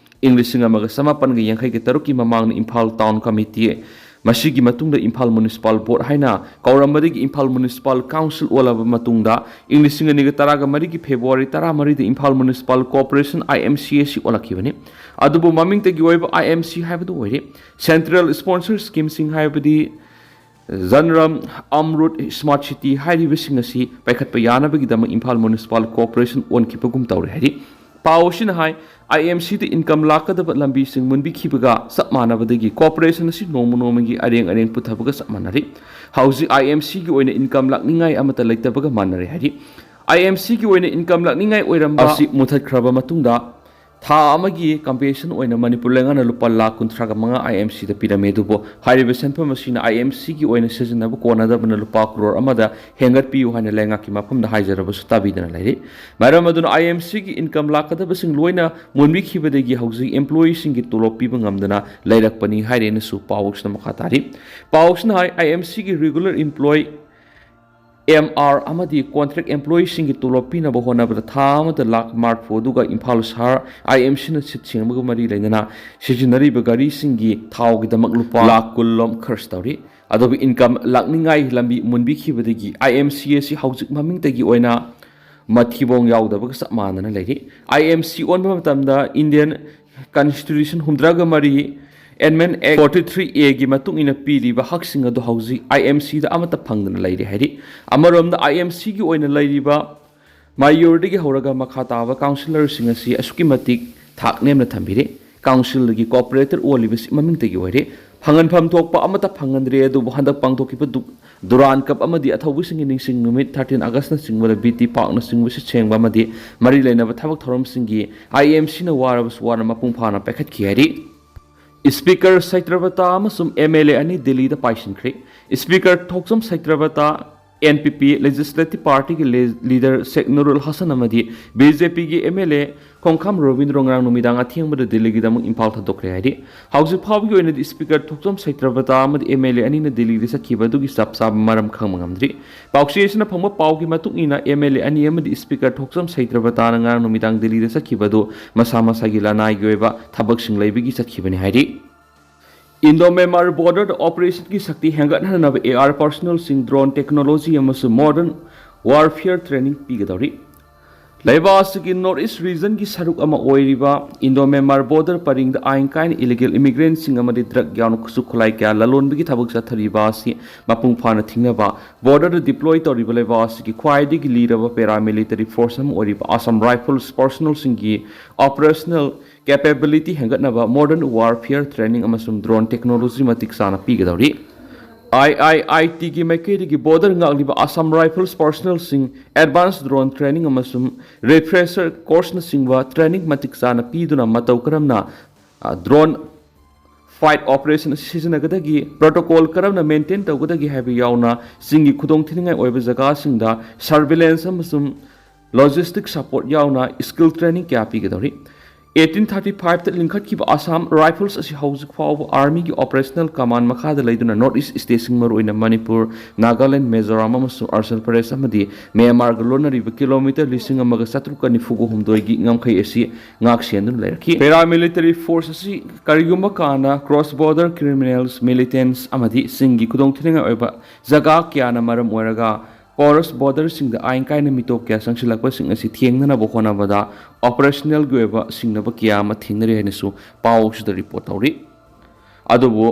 ꯏꯪ ꯂꯤꯁꯤꯡ ꯑꯃꯒ ꯆꯃꯥꯄꯟꯒ ꯌꯥꯡꯈꯩꯒ ꯇꯔꯨꯛꯀꯤ ꯃꯃꯥꯡꯗ ꯏꯝꯐꯥꯜ ꯇꯥꯎꯟ ꯀꯃꯤꯇꯤ, ꯃꯁꯤꯒꯤ ꯃꯇꯨꯡꯗ ꯏꯝꯐꯥꯜ ꯃ꯭ꯌꯨꯅꯤꯁꯤꯄꯥꯜ ꯕꯣꯔꯗ ꯍꯥꯏꯅ ꯀꯧꯔꯝꯕꯗꯒꯤ ꯏꯝꯐꯥꯜ ꯃ꯭ꯌꯨꯅꯤꯁꯤꯄꯥꯜ ꯀꯥꯎꯟꯁꯤꯜ ꯑꯣꯜꯂꯕ ꯃꯇꯨꯡꯗ, ꯏꯪ ꯂꯤꯁꯤꯡ ꯑꯅꯤꯒ ꯇꯔꯥꯒ ꯃꯔꯤꯒꯤ ꯐꯦꯕ꯭ꯔꯨꯋꯥꯔꯤ ꯇꯔꯥꯃꯔꯤꯗ ꯏꯝꯐꯥꯜ ꯃ꯭ꯌꯨꯅꯤꯁꯤꯄꯥꯜ ꯀꯣꯔꯄꯣꯔꯦꯁꯟ, ꯑꯥꯏ ꯑꯦꯝ ꯁꯤ ꯑꯁꯤ ꯑꯣꯜꯂꯛꯈꯤꯕꯅꯤ꯫ ꯑꯗꯨꯕꯨ ꯃꯃꯤꯡꯇꯒꯤ ꯑꯣꯏꯕ ꯑꯥꯏ ꯑꯦꯝ ꯁꯤ ꯍꯥꯏꯕꯗꯨ ꯑꯣꯏꯔꯦ꯫ ꯁꯦꯟꯇ꯭ꯔꯦꯜ ꯁ꯭ꯄꯣꯟꯁꯔ ꯁ꯭ꯀꯤꯝꯁꯤꯡ ꯍꯥꯏꯕꯗꯤ ꯖꯟꯔꯝ, ꯑꯝꯔꯨꯠ, ꯁ꯭ꯃꯥꯔꯠ ꯁꯤꯇꯤ ꯍꯥꯏꯔꯤꯕꯁꯤꯡ ꯑꯁꯤ ꯄꯥꯏꯈꯠꯄ ꯌꯥꯅꯕꯒꯤꯗꯃꯛ ꯏꯝꯐꯥꯜ ꯃ꯭ꯌꯨꯅꯤꯁꯤꯄꯥꯜ ꯀꯣꯔꯄꯣꯔꯦꯁꯟ ꯑꯣꯟꯈꯤꯕꯒꯨꯝ ꯇꯧꯔꯦ ꯍꯥꯏꯔꯤ꯫ ꯄꯥꯎ ꯑꯁꯤꯅ ꯍꯥꯏ, ꯑꯥꯏ ꯑꯦꯝ ꯁꯤꯗ ꯏꯟꯀꯝ ꯂꯥꯛꯀꯗꯕ ꯂꯝꯕꯤꯁꯤꯡ ꯃꯨꯟꯕꯤꯈꯤꯕꯒ ꯆꯞ ꯃꯥꯟꯅꯕꯗꯒꯤ ꯀꯣꯔꯄꯣꯔꯦꯁꯟ ꯑꯁꯤ ꯅꯣꯡꯃ ꯅꯣꯡꯃꯒꯤ ꯑꯔꯦꯡ ꯑꯔꯦꯡ ꯄꯨꯊꯕꯒ ꯆꯞ ꯃꯥꯟꯅꯔꯤ꯫ ꯍꯧꯖꯤꯛ ꯑꯥꯏ ꯑꯦꯝ ꯁꯤꯒꯤ ꯑꯣꯏꯅ ꯏꯟꯀꯝ ꯂꯥꯛꯅꯤꯡꯉꯥꯏ ꯑꯃꯠꯇ ꯂꯩꯇꯕꯒ ꯃꯥꯟꯅꯔꯦ ꯍꯥꯏꯔꯤ꯫ ꯑꯥꯏ ꯑꯦꯝ ꯁꯤꯒꯤ ꯑꯣꯏꯅ ꯏꯟꯀꯝ ꯂꯥꯛꯅꯤꯡꯉꯥꯏ ꯑꯣꯏꯔꯝꯕ ꯑꯁꯤ ꯃꯨꯊꯠꯈ꯭ꯔꯕ ꯃꯇꯨꯡꯗ, ꯊꯥ ꯑꯃꯒꯤ ꯀꯝꯄꯦꯟꯁꯦꯁꯟ ꯑꯣꯏꯅ ꯃꯅꯤꯄꯨꯔ ꯂꯩꯉꯥꯛꯅ ꯂꯨꯄꯥ ꯂꯥꯈ ꯀꯨꯟꯊ꯭ꯔꯥꯒ ꯃꯉꯥ ꯑꯥꯏ ꯑꯦꯝ ꯁꯤꯗ ꯄꯤꯔꯝꯃꯤ꯫ ꯑꯗꯨꯕꯨ ꯍꯥꯏꯔꯤꯕ ꯁꯦꯟꯐꯝ ꯑꯁꯤꯅ ꯑꯥꯏ ꯑꯦꯝ ꯁꯤꯒꯤ ꯑꯣꯏꯅ ꯁꯤꯖꯤꯟꯅꯕ ꯀꯣꯟꯅꯗꯕꯅ ꯂꯨꯄꯥ ꯀ꯭ꯔꯣꯔ ꯑꯃꯗ ꯍꯦꯟꯒꯠꯄꯤꯌꯨ ꯍꯥꯏꯅ ꯂꯩꯉꯥꯛꯀꯤ ꯃꯐꯝꯗ ꯍꯥꯏꯖꯔꯕꯁꯨ ꯇꯥꯕꯤꯗꯅ ꯂꯩꯔꯤ꯫ ꯃꯔꯝ ꯑꯗꯨꯅ ꯑꯥꯏ ꯑꯦꯝ ꯁꯤꯒꯤ ꯏꯟꯀꯝ ꯂꯥꯛꯀꯗꯕꯁꯤꯡ ꯂꯣꯏꯅ ꯃꯨꯟꯕꯤꯈꯤꯕꯗꯒꯤ ꯍꯧꯖꯤꯛ ꯑꯦꯝꯄ꯭ꯂꯣꯌꯤꯁꯤꯡꯒꯤ ꯇꯣꯂꯣꯞ ꯄꯤꯕ ꯉꯝꯗꯅ ꯂꯩꯔꯛꯄꯅꯤ ꯍꯥꯏꯔꯦꯅꯁꯨ ꯄꯥꯎꯁꯤꯅ ꯃꯈꯥ ꯇꯥꯔꯤ꯫ ꯄꯥꯎꯁꯤꯅ ꯍꯥꯏ, ꯑꯥꯏ ꯑꯦꯝ ꯁꯤꯒꯤ ꯔꯤꯒꯨꯂꯔ ꯏꯝꯄ꯭ꯂꯣꯌꯤ, ꯑꯦꯝ ꯑꯥꯔ ꯑꯃꯗꯤ ꯀꯣꯟꯇ꯭ꯔꯦꯛ ꯑꯦꯝꯄ꯭ꯂꯣꯌꯤꯁꯤꯡꯒꯤ ꯇꯣꯂꯣꯞ ꯄꯤꯅꯕ ꯍꯣꯠꯅꯕꯗ ꯊꯥ ꯑꯃꯗ ꯂꯥꯈ ꯃꯔꯤꯐꯨ ꯑꯗꯨꯒ ꯏꯝꯐꯥꯜ ꯁꯍꯔ ꯑꯥꯏ ꯑꯦꯝ ꯁꯤꯅ ꯁꯤꯠ ꯁꯦꯡꯕꯒ ꯃꯔꯤ ꯂꯩꯅꯅ ꯁꯤꯖꯤꯟꯅꯔꯤꯕ ꯒꯥꯔꯤꯁꯤꯡꯒꯤ ꯊꯥꯎꯒꯤꯗꯃꯛ ꯂꯨꯄꯥ ꯂꯥꯈ ꯀꯨꯟ ꯂꯣꯝ ꯈꯔꯆ ꯇꯧꯔꯤ꯫ ꯑꯗꯨꯕꯨ ꯏꯟꯀꯝ ꯂꯥꯛꯅꯤꯡꯉꯥꯏ ꯂꯝꯕꯤ ꯃꯨꯟꯕꯤꯈꯤꯕꯗꯒꯤ ꯑꯥꯏ ꯑꯦꯝ ꯁꯤ ꯑꯁꯤ ꯍꯧꯖꯤꯛ ꯃꯃꯤꯡꯇꯒꯤ ꯑꯣꯏꯅ ꯃꯊꯤꯕꯣꯡ ꯌꯥꯎꯗꯕꯒ ꯆꯞ ꯃꯥꯟꯅꯅ ꯂꯩꯔꯤ꯫ ꯑꯥꯏ ꯑꯦꯝ ꯁꯤ ꯑꯣꯟꯕ ꯃꯇꯝꯗ ꯏꯟꯗꯤꯌꯟ ꯀꯟꯁꯇꯤꯇ꯭ꯌꯨꯁꯟ ꯍꯨꯝꯗ꯭ꯔꯥꯒ ꯃꯔꯤ, ꯑꯦꯟꯃꯦꯟ ꯑꯦꯛ ꯐꯣꯔꯇꯤ ꯊ꯭ꯔꯤ ꯑꯦꯒꯤ ꯃꯇꯨꯡ ꯏꯟꯅ ꯄꯤꯔꯤꯕ ꯍꯛꯁꯤꯡ ꯑꯗꯨ ꯍꯧꯖꯤꯛ ꯑꯥꯏ ꯑꯦꯝ ꯁꯤꯗ ꯑꯃꯠꯇ ꯐꯪꯗꯅ ꯂꯩꯔꯦ ꯍꯥꯏꯔꯤ꯫ ꯑꯃꯔꯣꯝꯗ ꯑꯥꯏ ꯑꯦꯝ ꯁꯤꯒꯤ ꯑꯣꯏꯅ ꯂꯩꯔꯤꯕ ꯃꯥꯌꯣꯔꯗꯒꯤ ꯍꯧꯔꯒ ꯃꯈꯥ ꯇꯥꯕ ꯀꯥꯎꯟꯁꯤꯂꯔꯁꯤꯡ ꯑꯁꯤ ꯑꯁꯨꯛꯀꯤ ꯃꯇꯤꯛ ꯊꯥꯛ ꯅꯦꯝꯅ ꯊꯝꯕꯤꯔꯤ꯫ ꯀꯥꯎꯟꯁꯤꯜꯗꯒꯤ ꯀꯣꯔꯄꯣꯔꯦꯇꯔ ꯑꯣꯜꯂꯤꯕꯁꯤ ꯃꯃꯤꯡꯇꯒꯤ ꯑꯣꯏꯔꯦ꯫ ꯐꯪꯍꯟꯐꯝ ꯊꯣꯛꯄ ꯑꯃꯠꯇ ꯐꯪꯍꯟꯗ꯭ꯔꯦ꯫ ꯑꯗꯨꯕꯨ ꯍꯟꯗꯛ ꯄꯥꯡꯊꯣꯛꯈꯤꯕ ꯗꯨ-, ꯗꯨꯔꯥꯟ ꯀꯞ ꯑꯃꯗꯤ ꯑꯊꯧꯕꯁꯤꯡꯒꯤ ꯅꯤꯡꯁꯤꯡ ꯅꯨꯃꯤꯠ, ꯊꯥꯔꯇꯤꯟ ꯑꯥꯒꯁꯅꯆꯤꯡꯕꯗ ꯕꯤ ꯇꯤ ꯄꯥꯔꯛꯅꯆꯤꯡꯕ ꯁꯤꯠ ꯁꯦꯡꯕ ꯑꯃꯗꯤ ꯃꯔꯤ ꯂꯩꯅꯕ ꯊꯕꯛ ꯊꯧꯔꯝꯁꯤꯡꯒꯤ ꯑꯥꯏ ꯑꯦꯝ ꯁꯤꯅ ꯋꯥꯔꯕꯁꯨ ꯋꯥꯅ ꯃꯄꯨꯡ ꯐꯥꯅ ꯄꯥꯏꯈꯠꯈꯤ ꯍꯥꯏꯔꯤ꯫ ꯁ꯭ꯄꯤꯀꯔ ꯁꯇ꯭ꯌꯕ꯭ꯔꯇꯥ ꯑꯃꯁꯨꯡ ꯑꯦꯝ ꯑꯦꯜ ꯑꯦ ꯑꯅꯤ ꯗꯤꯜꯂꯤꯗ ꯄꯥꯏꯁꯤꯟꯈ꯭ꯔꯦ꯫ Speaker ꯊꯣꯛꯆꯣꯝ ꯁꯩꯇ꯭ꯔꯕꯇꯥ, N P P Legislative Party ꯒꯤ ꯂꯤ-, leader ꯁꯦꯛ ꯅꯨꯔꯨꯜ ꯍꯁꯟ ꯑꯃꯗꯤ B J P ꯒꯤ M L A ꯈꯣꯡꯈꯥꯝ ꯔꯣꯕꯤꯟꯗ꯭ꯔꯣ ꯉꯔꯥꯡ ꯅꯨꯃꯤꯗꯥꯡ ꯑꯊꯦꯡꯕꯗ ꯗꯤꯜꯂꯤꯒꯤꯗꯃꯛ ꯏꯝꯐꯥꯜ ꯊꯥꯗꯣꯛꯈ꯭ꯔꯦ ꯍꯥꯏꯔꯤ꯫ ꯍꯧꯖꯤꯛ ꯐꯥꯎꯕꯒꯤ ꯑꯣꯏꯅꯗꯤ Speaker ꯊꯣꯛꯆꯣꯝ ꯁꯩꯇ꯭ꯔꯕꯇꯥ ꯑꯃꯗꯤ M L A ꯑꯅꯤꯅ ꯗꯤꯜꯂꯤꯗ ꯆꯠꯈꯤꯕ ꯑꯗꯨꯒꯤ ꯆꯞ ꯆꯥꯕ ꯃꯔꯝ ꯈꯪꯕ ꯉꯝꯗ꯭ꯔꯤ꯫ ꯄꯥꯎꯆꯦꯁꯤꯅ ꯐꯪꯕ ꯄꯥꯎꯒꯤ ꯃꯇꯨꯡ ꯏꯟꯅ, M L A ꯑꯅꯤ ꯑꯃꯗꯤ Speaker ꯊꯣꯛꯆꯣꯝ ꯁꯩꯇ꯭ꯔꯕꯇꯥꯅ ꯉꯔꯥꯡ ꯅꯨꯃꯤꯗꯥꯡ ꯗꯤꯜꯂꯤꯗ ꯆꯠꯈꯤꯕ ꯑꯗꯨ ꯃꯁꯥ ꯃꯁꯥꯒꯤ ꯂꯅꯥꯏꯒꯤ ꯑꯣꯏꯕ ꯊꯕꯛꯁꯤꯡ ꯂꯩꯕꯒꯤ ꯆꯠꯈꯤꯕꯅꯤ ꯍꯥꯏꯔꯤ꯫ Indo-Myanmar border ꯗ operation ꯒꯤ ꯁꯛꯇꯤ ꯍꯦꯟꯒꯠꯍꯟꯅꯕ A R personnel ꯁꯤꯡ drone technology ꯑꯃꯁꯨꯡ modern warfare training ꯄꯤꯒꯗꯧꯔꯤ꯫ ꯂꯩꯕꯥꯛ ꯑꯁꯤꯒꯤ North East region ꯒꯤ ꯁꯔꯨꯛ ꯑꯃ ꯑꯣꯏꯔꯤꯕ Indo-Myanmar border ꯄꯔꯤꯡꯗ ꯑꯥꯏꯟ ꯀꯥꯏꯅ illegal immigrant ꯁꯤꯡ ꯑꯃꯗꯤ drug ꯌꯥꯎꯅ ꯈꯨꯠꯁꯨ ꯈꯨꯠꯂꯥꯏ ꯀꯌꯥ ꯂꯂꯣꯟꯕꯒꯤ ꯊꯕꯛ ꯆꯠꯊꯔꯤꯕ ꯑꯁꯤ ꯃꯄꯨꯡ ꯐꯥꯅ ꯊꯤꯡꯅꯕ border ꯗ deploy ꯇꯧꯔꯤꯕ ꯂꯩꯕꯥꯛ ꯑꯁꯤꯒꯤ ꯈ꯭ꯋꯥꯏꯗꯒꯤ ꯂꯤꯔꯕ paramilitary force ꯑꯃ ꯑꯣꯏꯔꯤꯕ Assam Rifles personnel ꯁꯤꯡꯒꯤ operational capability ꯍꯦꯟꯒꯠꯅꯕ modern warfare training ꯑꯃꯁꯨꯡ drone technology ꯃꯇꯤꯛ ꯆꯥꯅ ꯄꯤꯒꯗꯧꯔꯤ꯫ I I I T ꯒꯤ ꯃꯥꯏꯀꯩꯗꯒꯤ border ꯉꯥꯛꯂꯤꯕ Assam Rifles personnel ꯁꯤꯡ advanced drone training ꯑꯃꯁꯨꯡ refresher course ꯅꯆꯤꯡꯕ training ꯃꯇꯤꯛ ꯆꯥꯅ ꯄꯤꯗꯨꯅ ꯃꯇꯧ ꯀꯔꯝꯅ, ꯑ, drone fight operation ꯑꯁꯤ ꯁꯤꯖꯤꯟꯅꯒꯗꯒꯦ, protocol ꯀꯔꯝꯅ maintain ꯇꯧꯒꯗꯒꯦ ꯍꯥꯏꯕ ꯌꯥꯎꯅ ꯆꯤꯡꯒꯤ ꯈꯨꯗꯣꯡꯊꯤꯅꯤꯡꯉꯥꯏ ꯑꯣꯏꯕ ꯖꯒꯥꯁꯤꯡꯗ surveillance ꯑꯃꯁꯨꯡ logistic support ꯌꯥꯎꯅ skill training ꯀꯌꯥ ꯄꯤꯒꯗꯧꯔꯤ꯫ Eighteen thirty five ꯇ ꯂꯤꯡꯈꯠꯈꯤꯕ Assam Rifles ꯑꯁꯤ ꯍꯧꯖꯤꯛ ꯐꯥꯎꯕ army ꯒꯤ operational command ꯃꯈꯥꯗ ꯂꯩꯗꯨꯅ North East state ꯁꯤꯡ, ꯃꯔꯨꯑꯣꯏꯅ ꯃꯅꯤꯄꯨꯔ, ꯅꯥꯒꯥꯂꯦꯟ, ꯃꯤꯖꯣꯔꯥꯝ ꯑꯃꯁꯨꯡ ꯑꯔꯨꯅꯥꯆꯜ ꯄ꯭ꯔꯗꯦꯁ ꯑꯃꯗꯤ ꯃ꯭ꯌꯥꯟꯃꯥꯔꯒ ꯂꯣꯟꯅꯔꯤꯕ kilometre ꯂꯤꯁꯤꯡ ꯑꯃꯒ ꯆꯥꯇ꯭ꯔꯨꯛꯀ ꯅꯤꯐꯨꯒ ꯍꯨꯝꯗꯣꯏꯒꯤ ꯉꯝꯈꯩ ꯑꯁꯤ ꯉꯥꯛ ꯁꯦꯟꯗꯨꯅ ꯂꯩꯔꯛꯈꯤ꯫ Paramilitary force ꯑꯁꯤ ꯀꯔꯤꯒꯨꯝꯕ ꯀꯥꯟꯗ cross border criminals, militants ꯑꯃꯗꯤ ꯆꯤꯡꯒꯤ ꯈꯨꯗꯣꯡꯊꯤꯅꯤꯡꯉꯥꯏ ꯑꯣꯏꯕ ꯖꯒꯥ ꯀꯌꯥꯅ ꯃꯔꯝ ꯑꯣꯏꯔꯒ porous border ꯁꯤꯡꯗ ꯑꯥꯏꯟ ꯀꯥꯏꯅ ꯃꯤꯇꯣꯞ ꯀꯌꯥ ꯆꯪꯁꯤꯜꯂꯛꯄꯁꯤꯡ ꯑꯁꯤ ꯊꯦꯡꯅꯅꯕ ꯍꯣꯠꯅꯕꯗ operational ꯒꯤ ꯑꯣꯏꯕ ꯁꯤꯡꯅꯕ ꯀꯌꯥ ꯑꯃ ꯊꯦꯡꯅꯔꯤ ꯍꯥꯏꯅꯁꯨ ꯄꯥꯎ ꯑꯁꯤꯗ report ꯇꯧꯔꯤ꯫ ꯑꯗꯨꯕꯨ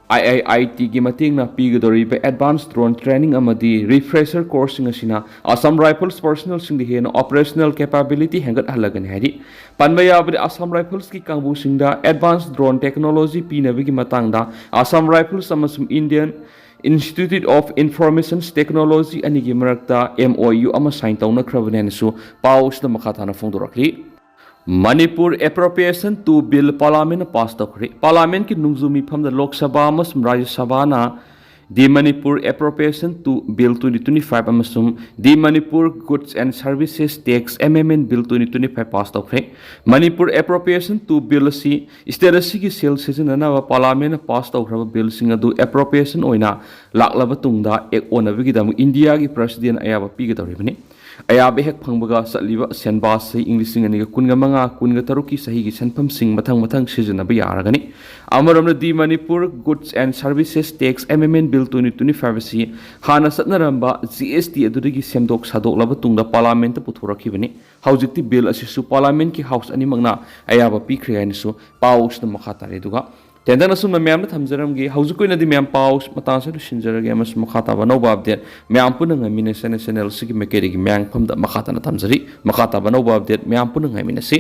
I I I T ꯒꯤ ꯃꯇꯦꯡꯅ ꯄꯤꯒꯗꯧꯔꯤꯕ advanced drone training ꯑꯃꯗꯤ refresher course ꯁꯤꯡ ꯑꯁꯤꯅ Assam Rifles personnel ꯁꯤꯡꯗ ꯍꯦꯟꯅ operational capability ꯍꯦꯟꯒꯠꯍꯜꯂꯒꯅꯤ ꯍꯥꯏꯔꯤ꯫ ꯄꯟꯕ ꯌꯥꯕꯗꯤ, Assam Rifles ꯀꯤ ꯀꯥꯡꯕꯨꯁꯤꯡꯗ advanced drone technology ꯄꯤꯅꯕꯒꯤ ꯃꯇꯥꯡꯗ Assam Rifles ꯑꯃꯁꯨꯡ Indian Institute of Information Technology ꯑꯅꯤꯒꯤ ꯃꯔꯛꯇ M O U ꯑꯃ sign ꯇꯧꯅꯈ꯭ꯔꯕꯅꯤ ꯍꯥꯏꯅꯁꯨ ꯄꯥꯎ ꯑꯁꯤꯗ ꯃꯈꯥ ꯇꯥꯅ ꯐꯣꯡꯗꯣꯔꯛꯂꯤ꯫ Manipur Appropriation two Bill Parliament ꯅ pass ꯇꯧꯈ꯭ꯔꯦ꯫ Parliament ꯀꯤ ꯅꯣꯡꯖꯨ ꯃꯤꯐꯝꯗ ꯂꯣꯛ ꯁꯚꯥ ꯑꯃꯁꯨꯡ ꯔꯥꯖ꯭ꯌ ꯁꯚꯥꯅ The Manipur Appropriation two Bill twenty twenty-five ꯑꯃꯁꯨꯡ The Manipur Goods and Services Tax Amendment Bill twenty twenty-five pass ꯇꯧꯈ꯭ꯔꯦ꯫ Manipur Appropriation two Bill ꯑꯁꯤ state ꯑꯁꯤꯒꯤ ꯁꯦꯜ ꯁꯤꯖꯤꯟꯅꯅꯕ Parliament ꯅ pass ꯇꯧꯈ꯭ꯔꯕ billꯁꯤꯡ ꯑꯗꯨ appropriation ꯑꯣꯏꯅ ꯂꯥꯛꯂꯕ ꯇꯨꯡꯗ act ꯑꯣꯟꯅꯕꯒꯤꯗꯃꯛ ꯏꯟꯗꯤꯌꯥꯒꯤ President ꯑꯌꯥꯕ ꯄꯤꯒꯗꯧꯔꯤꯕꯅꯤ꯫ ꯑꯌꯥꯕ ꯍꯦꯛ ꯐꯪꯕꯒ ꯆꯠꯂꯤꯕ ꯁꯦꯟꯕꯥꯁꯤ ꯏꯪ ꯂꯤꯁꯤꯡ ꯑꯅꯤꯒ ꯀꯨꯟꯒ ꯃꯉꯥ, ꯀꯨꯟꯒ ꯇꯔꯨꯛꯀꯤ ꯆꯍꯤꯒꯤ ꯁꯦꯟꯐꯝꯁꯤꯡ ꯃꯊꯪ ꯃꯊꯪ ꯁꯤꯖꯤꯟꯅꯕ ꯌꯥꯔꯒꯅꯤ꯫ ꯑꯃꯔꯣꯝꯗ, The Manipur Goods and Services Tax Amendment Bill twenty twenty-five ꯑꯁꯤ ꯍꯥꯟꯅ ꯆꯠꯅꯔꯝꯕ G S T ꯑꯗꯨꯗꯒꯤ ꯁꯦꯝꯗꯣꯛ ꯁꯥꯗꯣꯛꯂꯕ ꯇꯨꯡꯗ Parliament ꯇ ꯄꯨꯊꯣꯔꯛꯈꯤꯕꯅꯤ꯫ ꯍꯧꯖꯤꯛꯇꯤ bill ꯑꯁꯤꯁꯨ Parliament ꯀꯤ House ꯑꯅꯤꯃꯛꯅ ꯑꯌꯥꯕ ꯄꯤꯈ꯭ꯔꯦ ꯍꯥꯏꯅꯁꯨ ꯄꯥꯎꯁꯤꯗ ꯃꯈꯥ ꯇꯥꯔꯤ꯫ ꯑꯗꯨꯒ ꯇꯦꯟꯇꯛꯅ ꯑꯁꯨꯝꯅ ꯃꯌꯥꯝꯗ ꯊꯝꯖꯔꯝꯒꯦ꯫ ꯍꯧꯖꯤꯛꯀꯤ ꯑꯣꯏꯅꯗꯤ ꯃꯌꯥꯝ ꯄꯥꯎ ꯃꯇꯥꯡꯁꯤꯗ ꯂꯣꯏꯁꯤꯟꯖꯔꯒꯦ ꯑꯃꯁꯨꯡ ꯃꯈꯥ ꯇꯥꯕ ꯑꯅꯧꯕ update ꯃꯌꯥꯝ ꯄꯨꯟꯅ ꯉꯥꯏꯃꯤꯟꯅꯁꯦꯅ channel ꯑꯁꯤꯒꯤ ꯃꯥꯏꯀꯩꯗꯒꯤ ꯃꯌꯥꯝꯐꯝꯗ ꯃꯈꯥ ꯇꯥꯅ ꯊꯝꯖꯔꯤ꯫ ꯃꯈꯥ ꯇꯥꯕ ꯑꯅꯧꯕ update ꯃꯌꯥꯝ ꯄꯨꯟꯅ ꯉꯥꯏꯃꯤꯟꯅꯁꯤ꯫